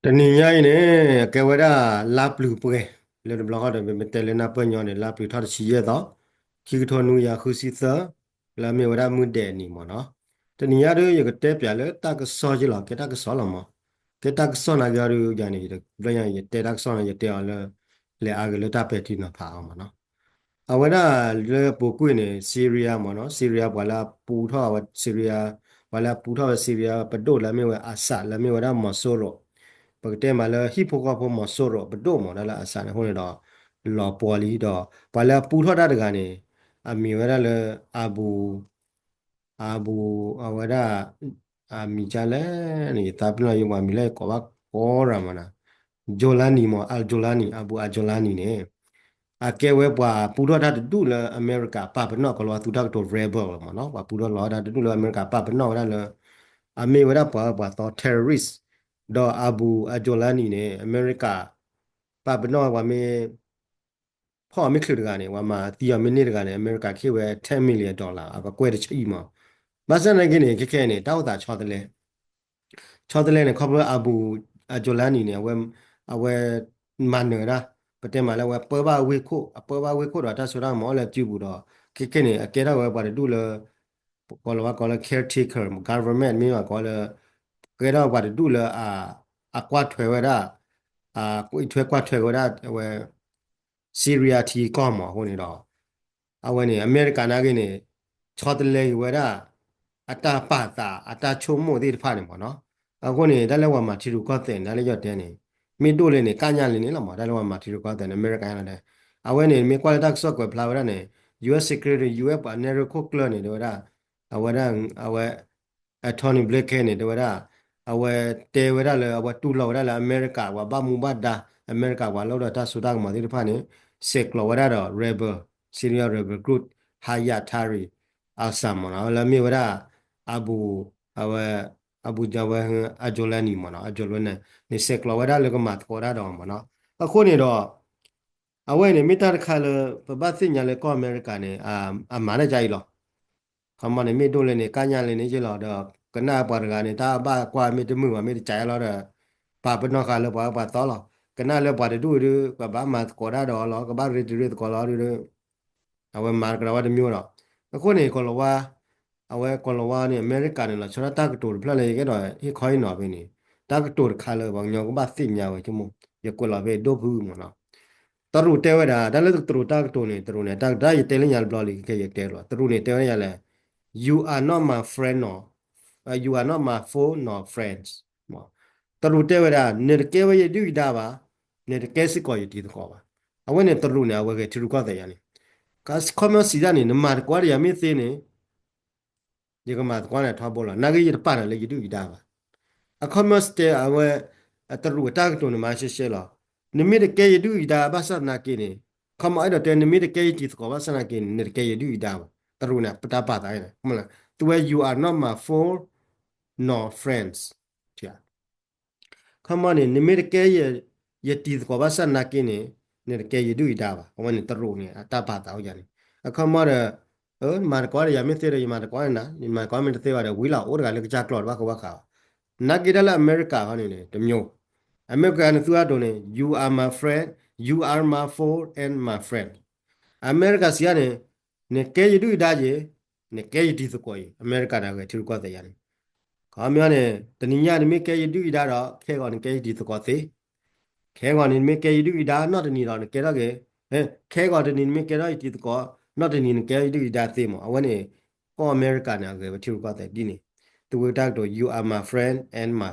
တနံၤညါအံၤန့ၣ် အကဲဝဲဒၣ်လါပျုၤပှဲၤ လၢတဘျီဃီဒီး ပတဲလၢနၢ်ပၢၢ်ညီန့ၣ် လါပျုၤထီၣ်တဆံယဲၢ်သီ, ခံကထိနွံကယၤဃုဆံသၢ, လၢအမ့ၢ်ဝဲဒၣ်မုၢ်ဒဲးနံၤမ့ၢ်နီၤ. တနံၤညါဒီး ယကတဲပၠးလၢတၢ်ကစီၣ်က့လီၤ, ကဲတၢ်ကစီၣ်လီၤမ့ၢ်, ကဲတၢ်ကစီၣ်နာ်က့အီၤဒီး ယၤန့ၣ် တဘျီညါ ယတဲတၢ်ကစီၣ်န့ၣ် ယတဲအီၤလၢ လဲၤအါက့ၤလၢတၢ်ပဲာ်ထံနီၤဖးအီၤမ့ၢ်နီၤ. အဝဲဒၣ်လၢပူၤကွံာ်န့ၣ် Syria မ့ၢ်နီၤ, Syria ပှၤလၢအပူထီၣ်ဝဲ Syria, ပှၤလၢအပူထီၣ်ဝဲ Syria ပဒိၣ်လၢအမ့ၢ်ဝဲ Assad လၢအမ့ၢ်ဝဲဒၣ် မီၤစိရိၤ, ပကတဲမးလၢဟံၣ်ဖိဃီဖိ မီၤစိရိၤပဒိၣ်မ့ၢ်ဒၣ်လၢ Assad န့ၣ်အဃိန့ၣ်ဒီး လီၤပှီၤလံဒီး ပှၤလၢအပူထီၣ်တၢ်တဂၤန့ၣ် အမံၤဝဲဒၣ်လၢ Abu အဘူ အဝဲဒၣ် အမံၤဒ်လဲၣ်န့ၣ် ယသးပ့ၤနီၣ်ယပှၤမံၤလၢယကိးဘၣ်ကိးရၤမးနီၤ, Jolani မ့ၢ် al-Jolani, Abu al-Jolani န့ၣ် အကဲဝဲပှၤပူထီၣ်တၢ်တဒူၣ်လၢအမဲရကၤပာ်ပနီၣ် ကီၤလၤဝါသူတၢ်ကတိၤ rebel လီၤမ့ၢ်နီၤ, ပှၤပူထီၣ်လီၤတၢ်တဒူၣ်လၢအမဲရကၤပာ်ပနီၣ်ဝဲဒၣ်လၢ အမ့ၢ်ဝဲဒၣ်ပှၤအၢပှၤသီ terrorist, ဒီး Abu al-Jolani န့ၣ် အမဲရကၤ ပာ်ပနီၣ်ဝဲပှၤမ့ၢ် ဖီၣ်အီၤမ့ၢ်ချုးတဂၤန့ၣ် ပှၤမၤသံအီၤမ့ၢ်န့ၢ်တဂၤန့ၣ် အမဲရကၤကဟ့ၣ်ဝဲ ten million dollar အကကွဲၢ်တဆံအံၤမး. ဘၣ်ဆၣ်သနာ်က့န့ၣ် ခဲခဲအံၤန့ၣ် တၢ်အိၣ်သးဆီတလဲ, ဆီတလဲန့ၣ် ခီဖျိ Abu al-Jolani န့ၣ် အဝဲ အဝဲမၤနၢၤဒၣ် ပတဲမးလၢအဝဲပၢဘၣ်ဝ့ၢ်ခိၣ် အပၢဘၣ်ဝ့ၢ်ခိၣ်ဒီးတၢ်စိတၢ်ကမီၤအိၣ်လၢစုပူၤဒီး ခဲခဲန့ၣ် အကဲထီၣ်ဝဲပှၤတဒူၣ်လၢ ကီၤလၤဝါကိးလၢ caretaker government မ့ၢ်ဘၣ်ကိးလၢ ကဲထီၣ်ပှၤတဒူၣ်လၢ အကွၢ်ထွဲဝဲဒၣ် အကွၢ်ထွဲကွၢ်ထွဲဝဲဒၣ် အဝဲ Syria ထံကီၢ်မးအဃိန့ၣ်ဒီး အဝဲန့ၣ် အမဲရကၤနာ်က့န့ၣ် ဆီတလဲက့ၤဝဲဒၣ် အတၢ်ပာ်သး အတၢ်ဆိကမိၣ်သ့ၣ်တဖၣ်န့ၣ်မးနီၤ. အဃိန့ၣ် တၢ်လၢပှၤမၤထံရူၢ်ကီၢ်သဲးန့ၣ် တၢ်လၢယတဲန့ၣ် မ့ၢ်ဒိၣ်လဲၣ်န့ၣ် ကညးလံန့ၣ်လီၤမး, တၢ်လၢပှၤမၤထံရူၢ်ကီၢ်သဲးန့ၣ် အမဲရကၤလီၤတဲ အဝဲန့ၣ် မ့ၢ်ကွၢ်လၢတၢ်ကစီၣ်ကွဲးဖျါဝဲဒၣ်န့ၣ် U S Secretary, U S ပှၤနဲၣ်ရွဲၣ်ခိၣ်ကျၢၢ်န့ၣ် တဲဝဲဒၣ် အဝဲဒၣ် အဝဲ Antony Blinken န့ၣ် တဲဝဲဒၣ် အဝဲတဲဝဲဒၣ်လၢ အဝဲတူၢ်လိာ်ဝဲဒၣ်လၢအမဲရကၤ ပှၤဘၣ်မူဘၣ်ဒါ အမဲရကၤပှၤလၢအိၣ်ဒီးတၢ်စိတၢ်ကမီၤသ့ၣ်တဖၣ်န့ၣ် ဆဲးကျိးဝဲဒၣ်ဒီး rebel, Syria rebel group Hayat Tahrir al-Sham မးနီၤ လၢမ့ၢ်ဝဲဒၣ် Abu, အဝဲ Abu Jawad al-Jolani မးနီၤ al-Jolani န့ၣ် ဆဲးကျိးဝဲဒၣ်လၢကမၤသကိးတၢ်ဒီးမးနီၤ. အဃိန့ၣ်ဒီး အဝဲန့ၣ်မ့ၢ်တၢ်တခါလၢ ပဘၣ်သ့ၣ်ညါလၢကီၢ်အမဲရကၤန့ၣ် အမၤတၢ်ကအံၤလီၤ. ခီမီန့ၣ် မ့ၢ်ဒိၣ်လဲၣ်န့ၣ် ကညးလဲၣ်န့ၣ်ယ့ၢ်လီၤဒီး ကနၣ်ပှၤတဂၤန့ၣ် တၢ်ဘၣ်ကွၢ်မ့ၢ်တမုာ်ဘၣ် မ့ၢ်တကးလီၤဒီး ပာ်ပနီၣ်ဃာ်လၢပှၤအၢပှၤသီလီၤ. ကနၣ်လၢပှၤတဒူၣ်အံၤဒီး ပှၤဘၣ်မၤသကိးတၢ်ဒီးအီၤလီၤ ကဘၣ်ရ့တံၤရ့သကိးလီၤဒီး အဝဲမၤတကရၤဝဲတမျိုးဒီး အဃိန့ၣ် ကီၤလၤဝါ အဝဲကီၤလၤဝါန့ၣ် အမဲရကၤန့ၣ် လီၤဆီဒၣ်တၢ်ကတိၤတဖျၢၣ်လၢယကအဲၣ်ဒိးဟ့ၣ်ခီဟ့ၣ်နီၤဖဲန့ၣ် တၢ်ကတိၤတခါလၢပှၤကညီကဘၣ်သ့ၣ်ညါဝဲဆိကမိၣ် ယကွဲးလီၤဖဲဒိၣ်ဖုမးနီၤ. တရူးတဲဝဲဒၣ် တၢ်လၢတရူးတၢ်ကတိၤန့ၣ် တရူးန့ၣ် တၢ်ကတိၤယတဲလၢညါတဘျီလံ ခဲယတဲလီၤ တရူးန့ၣ်တဲဝဲဒၣ်ယၤလဲၣ် You are not my friend nor, you are not my foe nor friends. တရူးတဲဝဲဒၣ် နတကဲဝဲယဒုၣ်ယဒါဘၣ်, နတကဲစ့ၢ်ကီးယတံၤသကိးဘၣ်. အဝဲန့ၣ်တရူးန့ၣ် အဝဲဂဲၤထံရူၢ်ကီၢ်သဲးယၤန့ၣ် ခီမီစံးတၢ်န့ၣ် နမၤသကိးဒီးယၤမ့ၢ်သ့န့ၣ် ယကမၤသကိးန့ၣ်ထီဘိလီၤ. နာ်က့ယတပာ်နၤလၢယဒုၣ်ယဒါဘၣ်. အခီမီစတဲအဝဲ တရူးအတၢ်ကတိၤန့ၣ် မၤရှဲရှဲလီၤ. နမ့ၢ်တကဲယဒုၣ်ယဒါဘၣ်ဆၣ်သနာ်က့န့ၣ် ခီမီအဲၣ်ဒိးတဲ နမ့ၢ်တကဲယတံၤသကိးဘၣ်ဆၣ်သနာ်က့န့ၣ် နတကဲယဒုၣ်ယဒါဘၣ်. တရူးန့ၣ် ပတၢ်ပာ်သးန့ၣ် သုဝဲ you are not my foe nor friends. ခီမီန့ၣ် နမ့ၢ်တကဲယတံၤသကိးဘၣ်ဆၣ်သနာ်က့န့ၣ် နတကဲယဒုၣ်ယဒါဘၣ်. အဝဲန့ၣ်တရူးန့ၣ် အတၢ်ပာ်သးအိၣ်ယၤန့ၣ် အခီမီဒီး မၤသကိးဒီးယၤမ့ၢ်သ့ဒီး ယမၤသကိးန့ၣ်နၤ ယမၤသကိးမ့ၢ်တသ့ဘၣ်ဒီး ဝံၤလီၤ အိၣ်တဂၤလၢကစၢ်ကျီၤတဘၣ်ဃိဘၣ်ဃးဘၣ်. နာ်က့တၢ်လၢအမဲရကၤဃီန့ၣ်န့ၣ် တမျိုး အမဲရကၤန့ၣ် သူအဒိၣ်န့ၣ် you are my friend, you are my foe and my friend. အမဲရကၤစံးယၤန့ၣ် နကဲယဒုၣ်ယဒါယဲ, နကဲယတံၤသကိးယဲ, အမဲရကၤန့ၣ် အဂဲၤထံရူၢ်ကီၢ်သဲးယၤန့ၣ် ခီမီန့ၣ် တနံၤညါနမ့ၢ်ကဲယဒုၣ်ယဒါဒီး ခဲဂီၤနကဲယတံၤသကိးသ့, ခဲဂီၤန့ၣ်နမ့ၢ်ကဲယဒုၣ်ယဒါ နီၢ်တနံၤဒီးနကဲထီၣ်က့ၤ, ခဲဂီၤတနံၤနမ့ၢ်ကဲထီၣ်ယတံၤသကိး နီၢ်တနံၤနကဲယဒုၣ်ယဒါသ့မး. အဝဲန့ၣ် ကီၢ်အမဲရကၤန့ၣ် အဂဲၤဝဲထံရူၢ်ကီၢ်သဲးဒ်န့ၣ် သုဝဲတၢ်ကတိၤ you are my friend and my,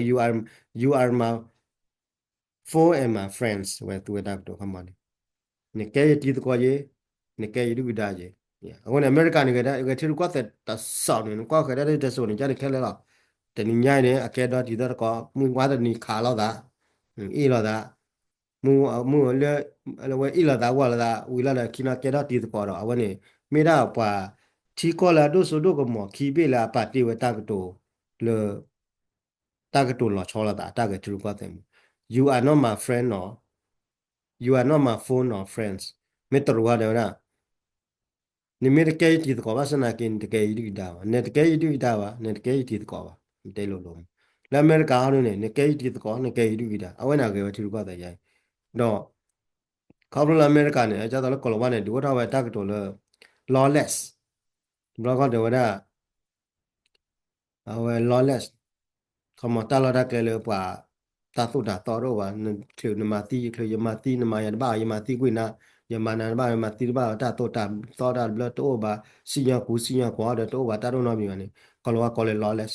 you are, you are my foe and my friends ဝဲသုဝဲတၢ်ကတိၤခီမီန့ၣ် နကဲယတံၤသကိးယဲ, နကဲယဒုၣ်ယဒါယဲ. အဃိန့ၣ် အမဲရကၤန့ၣ် ဂဲၤထံရူၢ်ကီၢ်သဲးတစိၤန့ၣ် နကွၢ်ဃဲၤဒၣ်တစိၤန့ၣ် ကန့ၣ်ခဲလၢာ်လီၤ. တနံၤညါအံၤန့ၣ် အကဲဒီတံၤသကိး မုၢ်ဝါတနံၤခးလိာ်သး, အ့ၣ်လိာ်သး, မုၢ်လၢ အဝဲအ့ၣ်လိာ်သးဝီလိာ်သး ဝံၤလီၤဒီးခံနီၤကဲထီၣ်တံၤသကိးဒီး အဝဲန့ၣ် မ့ၢ်ဒၣ်ပှၤထံကီၢ်လၢအဒိၣ်စိဒိၣ်ကမီၤခံဘ့ၣ်လၢအပာ်တ့ၢ်ဝဲတၢ်ကတိၤလၢ တၢ်ကတိၤလီၤဆီလိာ်သး တၢ်ဂဲၤထံရူၢ်ကီၢ်သဲးမး. You are not my friend nor, you are not my foe nor friends. မ့ၢ်တရူးဝဲဒၣ် နမ့ၢ်တကဲယတံၤသကိးဘၣ်ဆၣ်သနာ်က့ နတကဲယဒုၣ်ယဒါဘၣ်, နတကဲယဒုၣ်ယဒါဘၣ်, နတကဲယတံၤသကိးဘၣ်, နတဲလိၤလိၤမး. လၢအမဲရကၤဟီဒုန့ၣ် နကဲယတံၤသကိး နကဲယဒုၣ်ယဒါ အဝဲန့ၣ်အဂ့ၤဝဲထံရူၢ်ကီၢ်သဲးယါအံၤ, ဒီး ခီဖျိလၢအမဲရကၤန့ၣ် ဒ်သိးလၢကီၢ်လီၤဝါန့ၣ် ဒုးအိၣ်ထီၣ်ဝဲတၢ်ကတိၤလၢ lawless, တဘျီခီတဲဝဲဒၣ် အဝဲ lawless, ခီမီ တၢ်လီၢ်တၢ်ကျဲလၢပှၤ တၢ်သိၣ်တၢ်သီတအိၣ်ဘၣ်, နချုးနမၤသံ ယချုးယမၤသံ နမၤယၤတဘၣ် ယမၤသံကွံာ်နၤ, ယမၤနၤတဘၣ် ယမၤသံတဘၣ် တၢ်သိၣ်တၢ်သီတၢ်ဘျၢတအိၣ်ဘၣ်, စံၣ်ညီၣ်ကွီၢ်စံၣ်ညီၣ်ကွီၢ်ဒီးတအိၣ်ဘၣ် တၢ်တအိၣ်နီတမံၤဘၣ်န့ၣ် ကီၢ်လီၤဝါကိးလၢ lawless,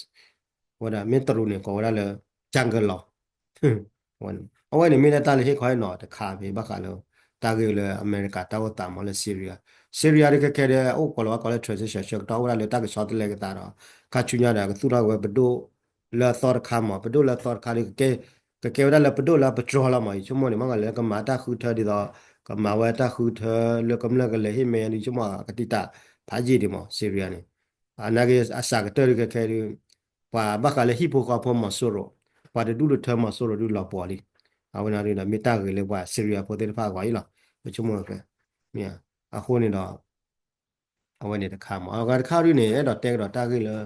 ဝဲဒၣ်မ့ၢ်တရူးန့ၣ် ကိးဝဲဒၣ်လၢ jungle law အဝဲန့ၣ်မ့ၢ်ဒၣ်တၢ်လၢဟ့ၣ်ခီဟ့ၣ်နီၤတခါဖဲဘၣ်ဃးလၢ တၢ်ဂ့ၢ်လၢအမဲရကၤတၢ်အိၣ်သးမးလၢ Syria, Syria ဒ်ခဲခဲဒဲး အိၣ်ကိးလီၤဝါကိးလၢ transition ဆၢကတီၢ်အိၣ်ဝဲဒၣ်လၢတၢ်ကဆီတလဲကသးဒီး ခါဆူညါဒီး ကသူၣ်ထီၣ်က့ၤဝဲပဒိၣ်လၢအသီတခါမး, ပဒိၣ်လၢအသီတခါဒီး ကကဲဝဲဒၣ်လၢပဒိၣ်လၢအပတြၢၤလီၤမး, ယဆိကမိၣ်န့ၣ် မ့ၢ်ဂ့ၤလၢကမၤတၢ်ဃုထၢဒ်သိး ကမၤဝဲတၢ်ဃုထၢလၢကမျၢၢ်ကလဲၤဟ့ၣ်မဲာ်ယါဒ် ယဆိကမိၣ် ကတံာ်တာ်ဖးယံာ်ဒံးမး Syria န့ၣ် အနာ်က့အစှၤကတၢၢ်ဒ်ခဲခဲဒုး ပှၤဘၣ်ဃးလၢဟံၣ်ဖိဃီဖိမီၤစိရိၤ, ပှၤတဒူၣ်တထၢမီၤစိရိၤဒုးလီၤပှီၤလံ. အဝဲန့ၣ်ဒုးဒီးမ့ၢ်တၢ်ဂ့ၤလၢပှၤ Syria ဖိသ့ၣ်တဖၣ်အဂီၢ်အံၤလီၤ. ပဆိကမိၣ် အဃိန့ၣ်ဒီး အဝဲန့ၣ်တခါမး, အဂၤတခါဒုးန့ၣ် အဲၣ်ဒိးတဲကဒီးတၢ်ဂ့ၢ်လၢ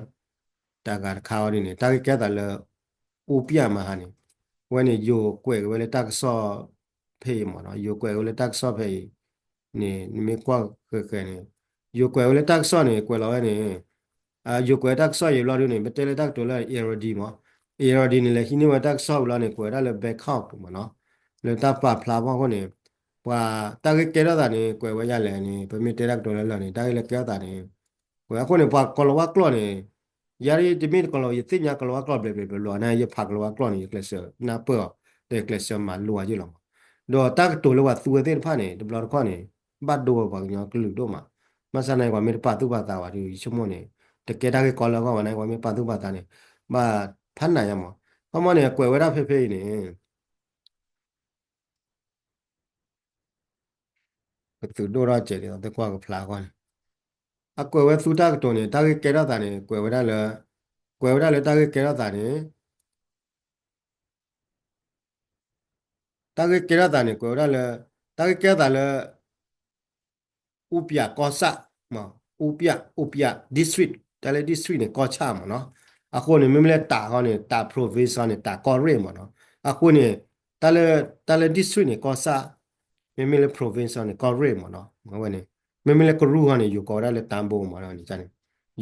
တဂၤတခါအီၤဒ်န့ၣ် တၢ်ဂ့ၢ်ကဲသးလၢ အူပျၢ်မဟါန့ၣ်, အဝဲန့ၣ် ယိၤကွဲးက့ၤဝဲလၢတၢ်ကစီၣ်ဖဲအံၤမးနီၤ, ယိၤကွဲးက့ၤဝဲလၢတၢ်ကစီၣ်ဖဲအံၤန့ၣ် နမ့ၢ်ကွၢ်ဃဲးဃဲးန့ၣ် ယိၤကွဲးဝဲလၢတၢ်ကစီၣ်န့ၣ် ကွဲးလီၤဝဲန့ၣ် ယိၤကွဲးတၢ်ကစီၣ်ယံာ်ဘျီဒုန့ၣ် ပတဲလၢတၢ်ကတိၤလၢ Irrawaddy မး, Irrawaddy န့ၣ် လဲၤဟံးန့ၢ်ဝဲတၢ်ကစီၣ်ဝံၤလီၤန့ၣ် ကွဲးဝဲဒၣ်လၢ Bangkok မးနီၤ, လၢတၢ်ပာ်ဖျါဖီခိၣ်န့ၣ် ပှၤတၢ်ဂ့ၢ်ကဲထီၣ်သးန့ၣ် ကွဲးဝဲဒ်လဲၣ်န့ၣ် ပမ့ၢ်တဲတၢ်ကတိၤလၢလၢာ်န့ၣ် တၢ်ဂ့ၢ်လၢကဲထီၣ်သးန့ၣ် ကွဲးအဃိန့ၣ် ပှၤကီၤလၤဝါကျိာ်န့ၣ် ယၤတမ့ၢ်တကီၤလၤဝါ ယသ့ၣ်ညါကီၤလၤဝါကျိာ်ဘျဲးဘျဲးဘျီဘျီ နာ်ယဖးကီၤလၤဝါကျိာ်န့ၣ် ယကျဲးစၢးနၢ်ပၢၢ်အီၤ ဒီးယကျဲးစၢးမၤလိအီၤယ့ၢ်လီၤမး, ဒီးတၢ်ကတိၤလၢပှၤသူဝဲသ့ၣ်တဖၣ်န့ၣ် တဘျီတခီၣ်န့ၣ် ဘၣ်ဒိဝဲပှၤကညီကလုာ်ဒိၣ်မး, ဘၣ်ဆၣ်နာ်က့ပှၤမ့ၢ်တပာ်သူၣ်ပာ်သးဘၣ်ဒီး ယဆိကမိၣ်န့ၣ် တကဲတၢ်ဂ့ၢ်ကီလၢအဂီၢ်ဘၣ် နာ်က့ပှၤမ့ၢ်ပာ်သူၣ်ပာ်သးန့ၣ် ဘၣ်ဖးနးယါမး, ခီမီန့ၣ် အကွဲးဝဲဒၣ်ဖဲဖဲအံၤန့ၣ် ပသုးဒိၣ်ထီၣ်စဲးဒ်သိးသ့ၣ်ကွၢ်ကဖျါအဂီၢ်န့ၣ် အကွဲးဝဲသူတၢ်ကတိၤန့ၣ် တၢ်ဂ့ၢ်ကဲထီၣ်သးန့ၣ် ကွဲးဝဲဒၣ်လၢ ကွဲးဝဲဒၣ်လၢတၢ်ဂ့ၢ်ကဲထီၣ်သးန့ၣ် တၢ်ဂ့ၢ်ကဲထီၣ်သးန့ၣ် ကွဲးဝဲဒၣ်လၢ တၢ်ဂ့ၢ်ကဲထီၣ်သးလၢ အူပျၢ်ကီၢ်ဆၣ် အူပျၢ် အူပျၢ် district တၢ်လၢ district န့ၣ် ကီၢ်ဆၣ်မးနီၤ, အဃိန့ၣ် မ့မ့ၢ်လၢတးဃီန့ၣ် တး province ဃီန့ၣ် တးကီၢ်ရ့ၣ်မးနီၤ, အဃိန့ၣ် တၢ်လၢ တၢ်လၢ district န့ၣ် ကီၢ်ဆၣ်, မ့မ့ၢ်လၢ province ဃီန့ၣ် ကီၢ်ရ့ၣ်မးနီၤ, အဝဲန့ၣ် မ့မ့ၢ်လၢကရူၢ်ဃီန့ၣ် ယိၤကိးဝဲဒၣ်လၢတၢဘိမးနီၤ,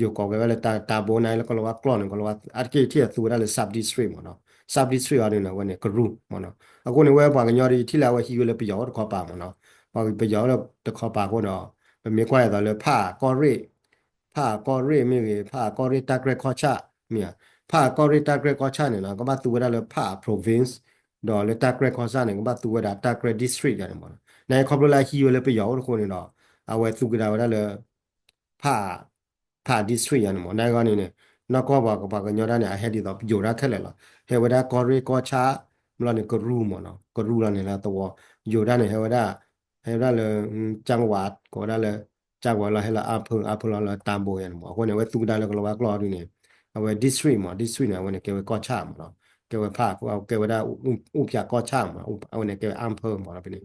ယိၤကိးဝဲဒၣ်လၢတၢဘိန့ၣ် လၢကီၤလၤဝါကျိာ်န့ၣ် ကီၤလၤဝါ အါတက့ၢ်ထံၣ်အသူဝဲဒၣ်လၢ sub district မးနီၤ, sub district ဃီန့ၣ် အဝဲန့ၣ် ကရူၢ်မးနီၤ, အဃိန့ၣ် ဝဲပှၤကညီဒီး ယထံၣ်လၢအဝဲဟံးဝဲလၢပယီၤအိၣ်တခီပၤမးနီၤ, ပယီၤအိၣ်တခီပၤအဃိဒီး ပမ့ၢ်ကွၢ်အသိးလၢဖးကီၢ်ရ့ၣ် ဖးကီၢ်ရ့ၣ်မ့ၢ်ဂ့ၤ ဖးကီၢ်ရ့ၣ်တၢ်ကြဲၢ်ကီၢ်ဆၣ် မ့ၢ်ဧါ, ဖးကီၢ်ရ့ၣ်တၢ်ကြဲၢ်ကီၢ်ဆၣ်န့ၣ်နီၤ ကဘၣ်သူဝဲဒၣ်လၢဖး province, ဒီးလၢတၢ်ကြဲၢ်ကီၢ်ဆၣ်န့ၣ် ကဘၣ်သူဝဲဒၣ်တၢ်ကြဲၢ် district ယါန့ၣ်မးနီၤ, နာ်က့ခီဖျိလၢအဟံးဝဲလၢပယီၤအိၣ်တဃိန့ၣ်ဒီး အဝဲသူကဒါဝဲဒၣ်လၢ ဖး ဖး district ယါန့ၣ်မး နာ်က့ဂီၢ်န့ၣ်န့ၣ် နီၢ်ကီၢ်ပှၤကပှၤကညီဒၣ်န့ၣ် အဟဲဒ်သိးပယိၤဒၣ်ခဲလၢာ်လီၤ, ဟဲဝဲဒၣ်ကီၢ်ရ့ၣ်ကီၢ်ဆၣ် ဘျီန့ၣ်ကရူၢ်မးနီၤ, ကရူၢ်လီၤန့ၣ်လၢသဝီ ယိၤဒၣ်န့ၣ် ဟဲဝဲဒၣ် ဟဲဝဲဒၣ်လၢ ကၠၢဝး ကိးဝဲဒၣ်လၢ ကၠၢဝးလီၤ ဟဲလၢအါဖၢ အါဖၢလီၤလၢတၢဘိယါန့ၣ်မး, အဃိန့ၣ် အဝဲသူကဒါလၢကီၤလၤဝါကျိာ်အီၤဒုန့ၣ် အဝဲ district မး district န့ၣ် အဝဲန့ၣ်ကဲဝဲကီၢ်ဆၣ်မးနီၤ, ကဲဝဲဖး ကဲဝဲဒၣ် အူပျၢ်ကီၢ်ဆၣ်မး အဝဲန့ၣ်ကဲဝဲအါဖၢမးနီၤ ဖဲန့ၣ်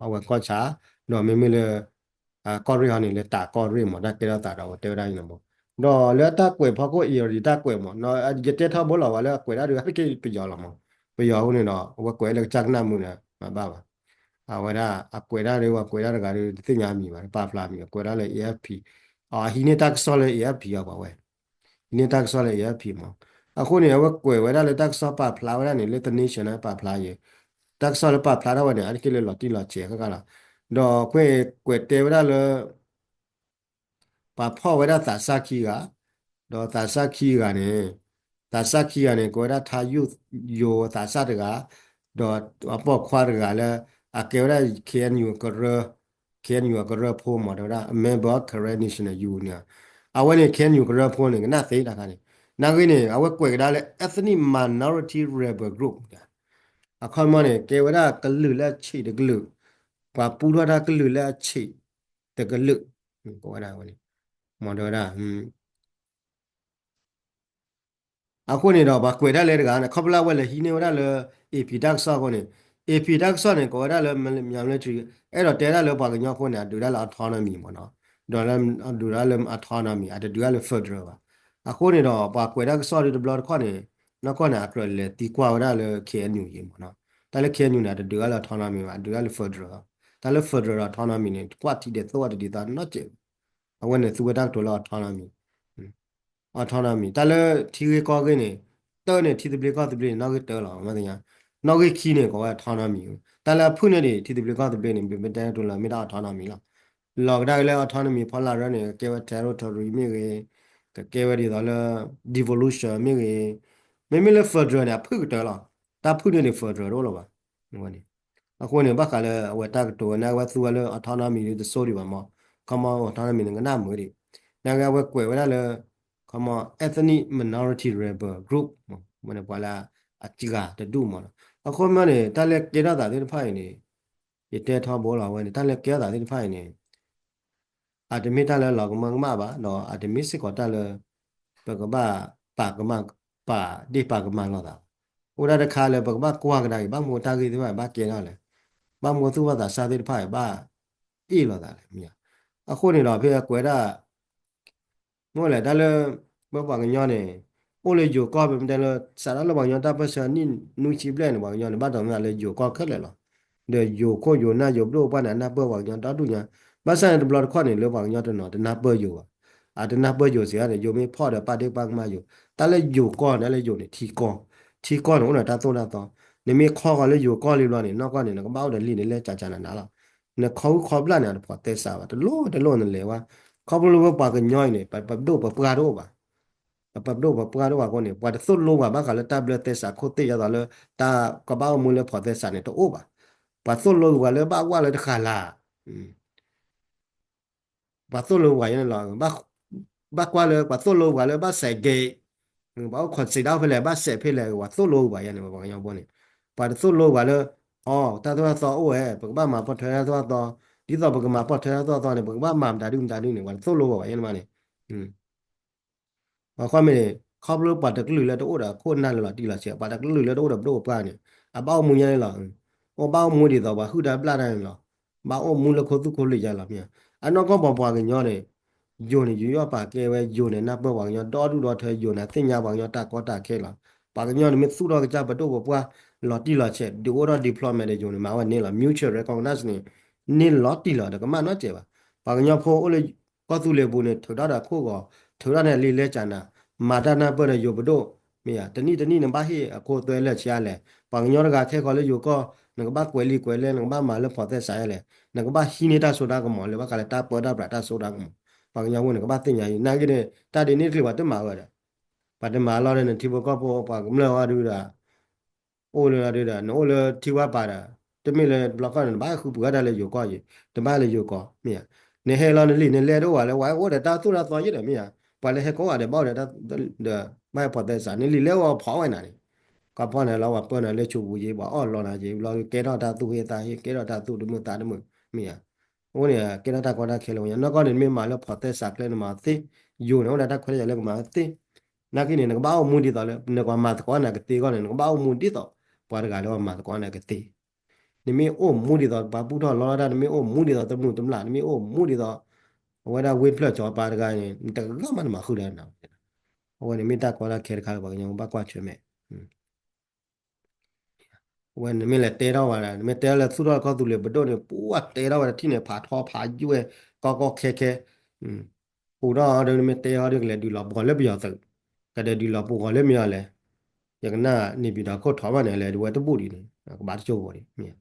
အဝဲကီၢ်ဆၣ်, ဒီးမ့မ့ၢ်လၢ ကီၢ်ရ့ၣ်ဟီန့ၣ် လၢတးကီၢ်ရ့ၣ်မး တၢ်ကဲထီၣ်သးဒီးအဝဲတဲဝဲဒၣ်အံၤန့ၣ်မး, ဒီးလၢတၢ်ကွဲးဖီခိၣ်အံၤဒီး တၢ်ကွဲးမး ယတဲထီဘိလီၤဝဲလၢအကွဲးဒၣ်ဒုး အါတက့ၢ်ပယီၤလီၤမး, ပယီၤအဃိန့ၣ်ဒီး အဝဲကွဲးလၢကစၢ်ကနၣ်မုာ်န့ၣ် မၤဘၣ်ဘၣ်, အဝဲဒၣ်အကွဲးဒၣ်ဒီး အကွဲးဒၣ်တဂၤဒီး တသ့ၣ်ညါမံၤဘၣ် တပာ်ဖျါမံၤ အကွဲးဒၣ်လၢ A F P, အဟံးန့ၢ်တၢ်ကစီၣ်လၢ A F P အီၤပှၤဝဲ ဟံးန့ၢ်တၢ်ကစီၣ်လၢ A F P မး, အဃိန့ၣ် အဝဲကွဲးဝဲဒၣ်လၢတၢ်ကစီၣ်ပာ်ဖျါဝဲဒၣ်န့ၣ် လၢ The Nation န့ၣ် ပာ်ဖျါယဲ, တၢ်ကစီၣ်လၢပာ်ဖျါထီၣ်ဝဲန့ၣ် အါတက့ၢ်လၢလီၤတံၢ်လီၤဆဲးဃၣ်ဃၣ်လီၤ, ဒီးကွဲး ကွဲးတဲဝဲဒၣ်လၢ ပှၤဖီၣ်ဝဲဒၣ်သးစၢ်ခံဂၤ, ဒီးသးစၢ်ခံဂၤန့ၣ်, သးစၢ်ခံဂၤန့ၣ် ကဝဲဒၣ်ထါယိၣ်ယိၤသးစၢ်တဂၤ, ဒီးအပိာ်ခွါတဂၤလၢ အကဲဝဲဒၣ် K N U ကရၢ, K N U အကရၢဖိမး တဲဝဲဒၣ် a member of Karen National Union, အဝဲန့ၣ် K N U ကရၢဖိန့ၣ် ကနၣ်သ့တခါန့ၣ်, နာ်ဂ့ၤန့ၣ် အဝဲကွဲးကဒါလၢ ethnic minority rebel group အခီမီန့ၣ် ကဲဝဲဒၣ်ကလုာ်လၢအဆံးတကလုာ်, ပှၤပူထီၣ်တၢ်ကလုာ်လၢအဆံးတကလုာ်, ကဝဲဒၣ်ဝဲန့ၣ်, မ့ၢ်တဲဝဲဒၣ်, အဃိန့ၣ်ဒီး ပှၤကွဲးဒၣ်လဲတဂၤန့ၣ် ခီဖျိလၢအဝဲလဲၤဟံးန့ၢ်ဝဲဒၣ်လၢ A P တၢ်ကစီၣ်အဃိန့ၣ်, A P တၢ်ကစီၣ်န့ၣ် ကိးဝဲဒၣ်လၢ military အဲၣ်ဒိးတဲဒၣ်လၢပှၤကညီဖိန့ၣ် အဒုးဒၣ်လၢ autonomy မ့ၢ်နီၤ, ဒီးဒုးဒၣ်လၢ autonomy အတဒုးဒၣ်လၢ federal ဘၣ်. အဃိန့ၣ်ဒီး ပှၤကွဲးတၢ်ကစီၣ်ဒ်တဘျီတခီၣ်န့ၣ် နီၢ်ကီၢ်န့ၣ် အကြၢးလဲၤသံကွၢ်ဝဲဒၣ်လၢ K N U ယံၤမးနီၤ. တၢ်လၢ K N U န့ၣ် အတဒုးအါလၢ autonomy ဘၣ်, အဒုးအါလၢ federal လီၤ. တၢ်လၢ federal autonomy န့ၣ် တကွၢ်ထံဒဲးသိးအီၤတဒ်သိးနီတစဲးဘၣ်. အဝဲန့ၣ်သူဝဲတၢ်ကတိၤလၢ autonomy autonomy တၢ်လၢထံဂ့ၢ်ကီၢ်ဂ့ၢ်န့ၣ်, တၢန့ၣ် ထံသဘျ့ကီၢ်သဘျ့န့ၣ် နီၣ်ဂံၢ်တၢလီၤ, မ့ၢ်သ့ၣ်ညါ, နီၣ်ဂံၢ်ခံန့ၣ် ကိးဝဲ autonomy, တၢ်လၢအဖုၣ်န့ၢ်ဒံး ထံသဘျ့ကီၢ်သဘျ့န့ၣ် ပမ့ၢ်တဲတိၤလၢမ့ၢ်တၢ် autonomy လီၤ. လီၤကဒါက့ၤလၢ autonomy ဖီလာ်ရၢန့ၣ် ကကဲဝဲ territory မ့ၢ်ဂ့ၤ, ကကဲဝဲဒ်သိးလၢ devolution မ့ၢ်ဂ့ၤ, မ့မ့ၢ်လၢ federal န့ၣ် အဖုၣ်ကတၢၢ်လီၤ. တၢ်ဖုၣ်န့ၢ်ဒံး federal တအိၣ်လၢၤဘၣ်. အဃိန့ၣ် ဘၣ်ဃးလၢအဝဲတၢ်ကတိၤဝဲန့ၣ် အဝဲသူဝဲလၢ autonomy ဒ်တစိၢ်ဒံးဘၣ်မး, ခီမီ autonomy န့ၣ် ကနၣ်မုာ်ဒံး, နာ်က့အဝဲကွဲးဝဲဒၣ်လၢ ခီမီ ethnic minority rebel group မ့ၢ်န့ၣ် ပှၤလၢအစှၤတဒူၣ်မးနီၤ. အဃိမ့ၢ်န့ၣ် တၢ်လၢကဲထီၣ်သးသ့ၣ်တဖၣ်အံၤန့ၣ် ယတဲထီဘိလီၤဝဲန့ၣ် တၢ်လၢကဲထီၣ်သးသ့ၣ်တဖၣ်အံၤန့ၣ် အတမ့ၢ်တၢ်လၢလီၤကမၢကမၣ်ဘၣ်, ဒီးအတမ့ၢ်စ့ၢ်ကီးတၢ်လၢ ပကဘၣ်ပာ်ကမၣ် ပာ်ဒ့ၣ်ပာ်ကမၣ်လိာ်သးဘၣ်. အိၣ်ဒၣ်တခါလၢပကဘၣ်ကွၢ်ကဒါက့ၤ ဘၣ်မနုၤတၢ်ဂ့ၢ်သ့ၣ်တဖၣ်ဘၣ်ကဲထီၣ်လဲၣ်, ဘၣ်မနုၤသူၣ်ဘၣ်သးစၢ်သ့ၣ်တဖၣ်ဘၣ်အ့ၣ်လိာ်သးလဲၣ်, မ့ၢ်ဧါ. အဃိန့ၣ်ဒီး ဖဲအကွဲးဒၣ် မ့ၢ်လဲၣ် တၢ်လၢ ပပှၤကညီန့ၣ် အိၣ်လၢယိၤကီၢ် ပမ့ၢ်တဲလၢ စးထီၣ်လၢပှၤကညီတၢ်ပၢၢ်ဆၢနံၣ်နွံဆံဘျဲၣ်န့ၣ် ပှၤကညီန့ၣ် ဘၣ်တၢ်မၤလၢယိၤကီၢ်ခဲလၢာ်လီၤ. ဒီးယိၤခိၣ်ယိၤနၢ်ယိၤပဒိၣ်ပပှၢ်န့ၣ် အနၢ်ပၢၢ်ပှၤကညီဒီဒူၣ်ညါ, ဘၣ်ဆၣ်န့ၣ်တဘျီတခီၣ်န့ၣ် လၢပှၤကညီတနီၤတနၢ်ပၢၢ်ယိၤဘၣ်. အတနၢ်ပၢၢ်ယိၤစံးန့ၣ် ယိၤမ့ၢ်ဖီၣ်ဒီးပာ်ဒ့ၣ်ပာ်ကမၣ်ယိၤ, တၢ်လၢယိၤကီၢ်န့ၣ် လၢယိၤန့ၣ် ထံကီၢ်, ထံကီၢ်န့ၣ် အိၣ်ဒီးတၢ်သိၣ်တၢ်သီ, နမ့ၢ်ခီဃီၤလၢယိၤကီၢ်လံဘျီန့ၣ် နီၢ်ကီၢ်န့ၣ် နကဘၣ်အိၣ်ဒီးလံာ်န့ၣ်လဲၤကၠးကၠးနးနးလီၤ. နခီဂုၢ်ခီဘျၣ်န့ၣ် အတဖိးသဲစးဘၣ်, တလိၣ်တလိၣ်နလဲၤဝဲ, ခီဖျိလၢပပှၤကညီအံၤန့ၣ် ပဒိၣ်ပပှၢ်တအိၣ်ဘၣ်. ပပဒိၣ်ပပှၢ်တအိၣ်ဘၣ်အဃိန့ၣ် ပှၤတသိၣ်လိပှၤဘၣ်ဃးလၢတၢ်ဘျၢသဲစးခိၣ်သ့ၣ်ယါသးလၢ တၢ်ကဘၣ်အိၣ်မူလၢဖိးသဲစးန့ၣ်တအိၣ်ဘၣ်. ပှၤသိၣ်လိပှၤလၢဘၣ်ဝၣ်လၢတဃာ်လၢ် ပှၤသိၣ်လိပှၤယဲန့ၣ်လီၤ. ဘၣ်ကွၢ်လၢ ပှၤသိၣ်လိပှၤလၢဘၣ်စဲးက့ၤ, ပှၤအိၣ် consider ဖဲလဲၣ် ဘၣ်စဲးဖဲလဲၣ် ပှၤသိၣ်လိပှၤယဲန့ၣ် ပှၤကညီဖိန့ၣ်, ပှၤတသိၣ်လိပှၤလၢ အိ တၢ်သိၣ်တၢ်သီအိၣ်ဝဲ ပကဘၣ်မၤပိာ်ထွဲတၢ်သိၣ်တၢ်သီ, ဒ်သိးပကမၤပိာ်ထွဲတၢ်သိၣ်တၢ်သီန့ၣ် ပကဘၣ်မၤမတၤဒုမတၤဒုန့ၣ် ပှၤတသိၣ်လိပှၤယဲန့ၣ်မးန့ၣ် ပှၤဃီမ့ၢ်န့ၣ် ခီဖျိပှၤတကလုာ်လၢတအိၣ်ဒီးခိၣ်နၢ်လၢလီၤတံၢ်လီၤဆဲး ပှၤတကလုာ်လၢတအိၣ်ဒီးပဒိၣ်ပပှၢ်န့ၣ် အဘၣ်အိၣ်မူညါန့ၣ်လီၤ. အိၣ်ဘၣ်အိၣ်မူဒ်သိးပှၤဟုၣ်တၢ်ဘျၣ်တၢ်န့ၣ်လီၤ. ဘၣ်အိၣ်မူလၢခိသူၣ်ခိလံာ်ယါလီၤမ့ၢ်ဧါ. အနီၢ်ကီၢ်ပှၤပှၤကညီန့ၣ် ယိၤန့ၣ် ယူးယီၣ်ပာ်ကဲဝဲ ယိၤန့ၣ် နၢ်ပၢၢ်ပှၤကညီဒီဒူၣ်ဒီထၢ ယိၤန့ၣ် သ့ၣ်ညါပှၤကညီတၢ်ကီတၢ်ခဲလီၤ. ပှၤကညီန့ၣ်မ့ၢ်သူၣ်ထီၣ်ကစၢ်ပဒိၣ်ပပှၢ် လီၤတံၢ်လီၤဆဲး ဒုးအိၣ်ထီၣ် diplomat ဒီးယိၤန့ၣ် မၤဝဲန့ၢ်လီၤ. Mutual recognize န့ၣ် န့ၢ်လီၤတံၢ်လီၤဒီးကမၣ်နီတစဲးဘၣ်. ပှၤကညီဖိအိၣ်လၢကီၢ်သူလ့ၤပူၤန့ၣ် ထုးထီၣ်ဒီးခိၣ်ဂီၤ ထုးထီၣ်န့ၣ်လံာ်လဲကၠးနၤ မၤတၢ်နၢ်ပၢၢ်ဒီးယိၤပဒိၣ် မ့ၢ်ဧါ. တနံၣ်တနံၣ်နဘၣ်ဟ့ၣ်အခိသွဲလၢာ်ဆံးအါလဲၣ်. ပှၤကညီတဂၤခဲဃီၤလၢယိၤကီၢ် နကဘၣ်ကွဲးလံာ်ကွဲးလဲ နကဘၣ်မၤလၢဖိးသဲစးယါလဲၣ်. နကဘၣ်ဟံးန့ၢ်တၢ်စိတၢ်ကမီၤလၢဘၣ်ဃးလၢတၢ်ပၢတၢ်ပြးတၢ်စိတၢ်ကမီၤ. ပှၤကညီဖိန့ၣ် ကဘၣ်သ့ၣ်ညါအံၤ နာ်က့န့ၣ် တၢ်ဒ်န့ၣ်တချုးပှၤတမၤဝဲဒီး ပှၤတမၤလီၤဒီး နထံဖိကီၢ်ဖိ ပှၤကမျၢၢ်အီၤဒုဒီး အိၣ်လၢဒုဒီး နအိၣ်လၢထံဝါပၤဒီး တမ့ၢ်လၢတဘျီခီၣ်န့ၣ် နဘၣ်ဃုပှဲၤတၢ်လၢယိၤကီၢ်ယံၤ တဘၣ်လၢယိၤကီၢ် မ့ၢ်ဧါ. နဟဲလီၤနလံာ်နလဲတအိၣ်ဘၣ်လၢ ပှၤအိၣ်ဒီးတၢ်သိၣ်တၢ်သီယဲဒီး မ့ၢ်ဧါ. ပှၤလၢဟဲကိးဂၤဒီး ဘၣ်အိၣ်ဒီးတၢ် ဒီး ဘၣ်ဟဲဖိးသဲစး နလံာ်လဲအိၣ်ဖီးဝဲနၤန့ၣ် ကီၢ်ဖီၣ်န့ၣ်လီၤ ပှၤပၢနၤလၢဆိပူၤယံၤ ပှၤအီၣ်လီၤနၤယံၤ ဘျီကဲထီၣ်တၢ်သူၣ်ဟ့သးဟ့ ကဲထီၣ်တၢ်သူၣ်တမုာ်သးတမုာ် မ့ၢ်ဧါ. အဃိန့ၣ် ကဲထီၣ်တၢ်ကီတၢ်ခဲလၢပှၤကညီ နီၢ်ကီၢ်န့ၣ် နမ့ၢ်မၤလၢဖိးသဲစးကျဲ နမၤသ့ ယိၤန့ၣ် အိၣ်ဒီးတၢ်ခွဲးတၢ်ယာ်လၢကမၤဝဲသ့ နာ်က့န့ၣ် နကဘၣ်အိၣ်မူဒ်သိးလၢ နကွၢ်မၤသကိးနၤကသ့အဂီၢ်န့ၣ် နကဘၣ်အိၣ်မူဒ်သိး ပှၤတဂၤလၢပှၤမၤသကိးနၤကသ့. နမ့ၢ်အိၣ်မူဒ်သိး ပှၤဘူၣ်ထီၣ်လီတၢ် နမ့ၢ်အိၣ်မူဒ်သိး တမုာ်တမျၢ် နမ့ၢ်အိၣ်မူဒ်သိး အဝဲဒၣ်ဝ့ၢ်ဖျၢၣ်စီၤပၤတဂၤန့ၣ် နတဂၤမးနမၤဃုာ်ဒီးနၤ အဝဲန့ၣ်မ့ၢ်တၢ်ကီတၢ်ခဲတခါလၢပှၤကညီဘၣ်ကွၢ်ဆၢၣ်မဲာ် ဝဲနမ့ၢ်လဲၤတဲထီၣ်ဝဲဒၣ် နမ့ၢ်တဲလၢသူၣ်ထီၣ်ကီၢ်သူလ့ၤပဒိၣ်န့ၣ် ပူၤတဲထီၣ်ဝဲတထံၣ်န့ၣ် ဖးထီဖးယွဲၢ် ကီကီခဲခဲ ပူၤထီၣ်ဒီး နမ့ၢ်တဲဟီဒီးကလဲၤဒုးလီၤပှီၢ်လၢပယီၤသုး ကဒဲးဒုးလီၤပှီၢ်လၢမ့ၢ်အီၤလဲၣ် ယကနၣ်န့ၣ် ပံၤဒီးခိၣ်ထီၣ်ဘၣ်န့ၣ် လဲၤဒုးဝဲတဘူၣ်ဒံးန့ၣ် ကဘၣ်တစိၢ်ဖိဒံး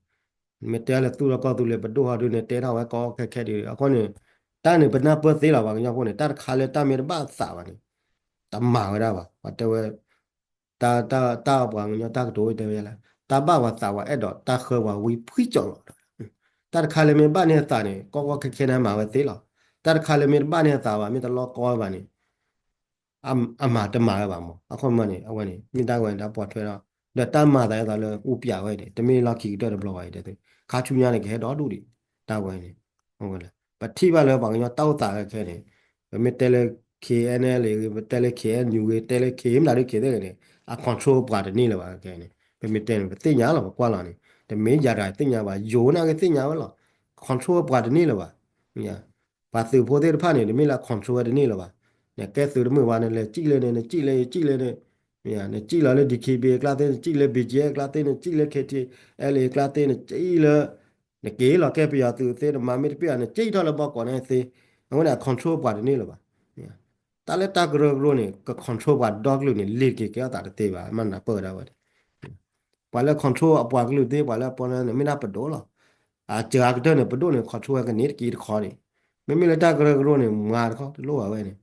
နမ့ၢ်တဲလၢသူၣ်ထီၣ်ကီၢ်သူလ့ၤပဒိၣ်ဟီဒုးန့ၣ် တဲထီၣ်ဝဲကီကီခဲခဲဒံး အဃိန့ၣ် တၢ်န့ၣ်ပနၢ်ပၢၢ်သ့လီၤ ပှၤကညီဖိန့ၣ် တၢ်တခါလၢတၢ်မ့ၢ်တဘၣ်သးဘၣ်န့ၣ် တမၤဝဲဒၣ်ဘၣ် ပှၤတဲဝဲ တၢ် တၢ် တၢ်ပှၤကညီတၢ်ကတိၤတဲဝဲဒ်လဲၣ် တၢ်ဘၣ်ပှၤသးပှၤအဲၣ်ဒိးတၢ်ဃၢပှၤဝံဖှံကၠီလီၤ. တၢ်တခါလၢမ့ၢ်ဘၣ်န့ၢ်အသးန့ၣ် ကီကီခဲခဲန့ၣ်မၤဝဲသ့လီၤ. တၢ်တခါလၢမ့ၢ်တဘၣ်န့ၢ်အသးဘၣ် မ့ၢ်တလီကီဘၣ်န့ၣ် အမၤတမၤဝဲဘၣ်မး အဃိမ့ၢ်န့ၣ် အဝဲန့ၣ် မ့ၢ်တၢ်ဝဲန့ၣ် တၢ်ပိာ်ထွဲဒီး ဒီးတၢ်မၤသးအသးလၢအူပျးဝဲန့ၣ် တမ့ၢ်လီၢ်ခံကတၢၢ်တဘျီဘၣ်အံၤ ခါဆူညါန့ၣ် ကဟဲဒီဒူၣ်ဒံး တၢ်ဝဲန့ၣ် ပထံၣ်ဘၣ်လၢပှၤကညီတၢ်အိၣ်သးခဲခဲန့ၣ် ပမ့ၢ်တဲလၢ K N L A ဂ့ၤ ပတဲလၢ K N U ဂ့ၤ တဲလၢ K မတၤဒု K သ့ၣ်ဂ့ၤန့ၣ် အ control ပှၤတန့ၢ်လၢၤဘၣ်ခဲခဲန့ၣ် ပမ့ၢ်တဲန့ၣ် ပသ့ၣ်ညါလီၤ ပကွၢ်လီၤန့ၣ် တမ့ၢ်ယၤတဂၤသ့ၣ်ညါဘၣ် ယိၤနာ်က့သ့ၣ်ညါဝဲလီၤ control ပှၤတန့ၢ်လၢၤဘၣ် ပှၤသုးဖိသ့ၣ်တဖၣ်န့ၣ် တမ့ၢ်လၢ control ဝဲတန့ၢ်လၢၤဘၣ် နကဲသုးတမုာ်ဘၣ်န့ၣ် လဲၤစံၣ်လၢန့ၣ် နစံၣ်လၢ ယစံၣ်လၢန့ၣ် နစံၣ်လီၤလၢ D K B A အကျါသ့, နစံၣ်လၢ B G F အကျါသ့, နစံၣ်လၢ K T L A အကျါသ့, နစံၣ်လၢ နက့ၤလီၤကဲပယီၤသုးသ့, နမၤမ့ၢ်တပ့ၢ်ဘၣ် နစံၣ်ထီၣ်လၢဘီကီးန့ၣ်သ့, အဝဲန့ၣ် အ control ပှၤတန့ၢ်လၢၤဘၣ်. တၢ်လၢတၢ်ကရၢကရိန့ၣ် က control ပှၤဒီကလုာ်န့ၣ် လ့ၤက့ၤကဲထီၣ်သးတသ့ဘၣ်, မ့ၢ်နၢ်ပၢၢ်ဝဲဒၣ်ဝဲန့ၣ် ပှၤလၢ control အပှၤကလုာ်သ့, ပှၤလၢအပီန့ၣ် မ့ၢ်ဒၣ်ပဒိၣ်လီၤ. အစှၤကတၢၢ်န့ၣ် ပဒိၣ်န့ၣ် control ဝဲကန့ၢ်တက့ၢ်တခီန့ၣ်, မ့မ့ၢ်လၢတၢ်ကရၢကရိန့ၣ် မၤတခီတလိၣ်ဘၣ်ဝဲန့ၣ်,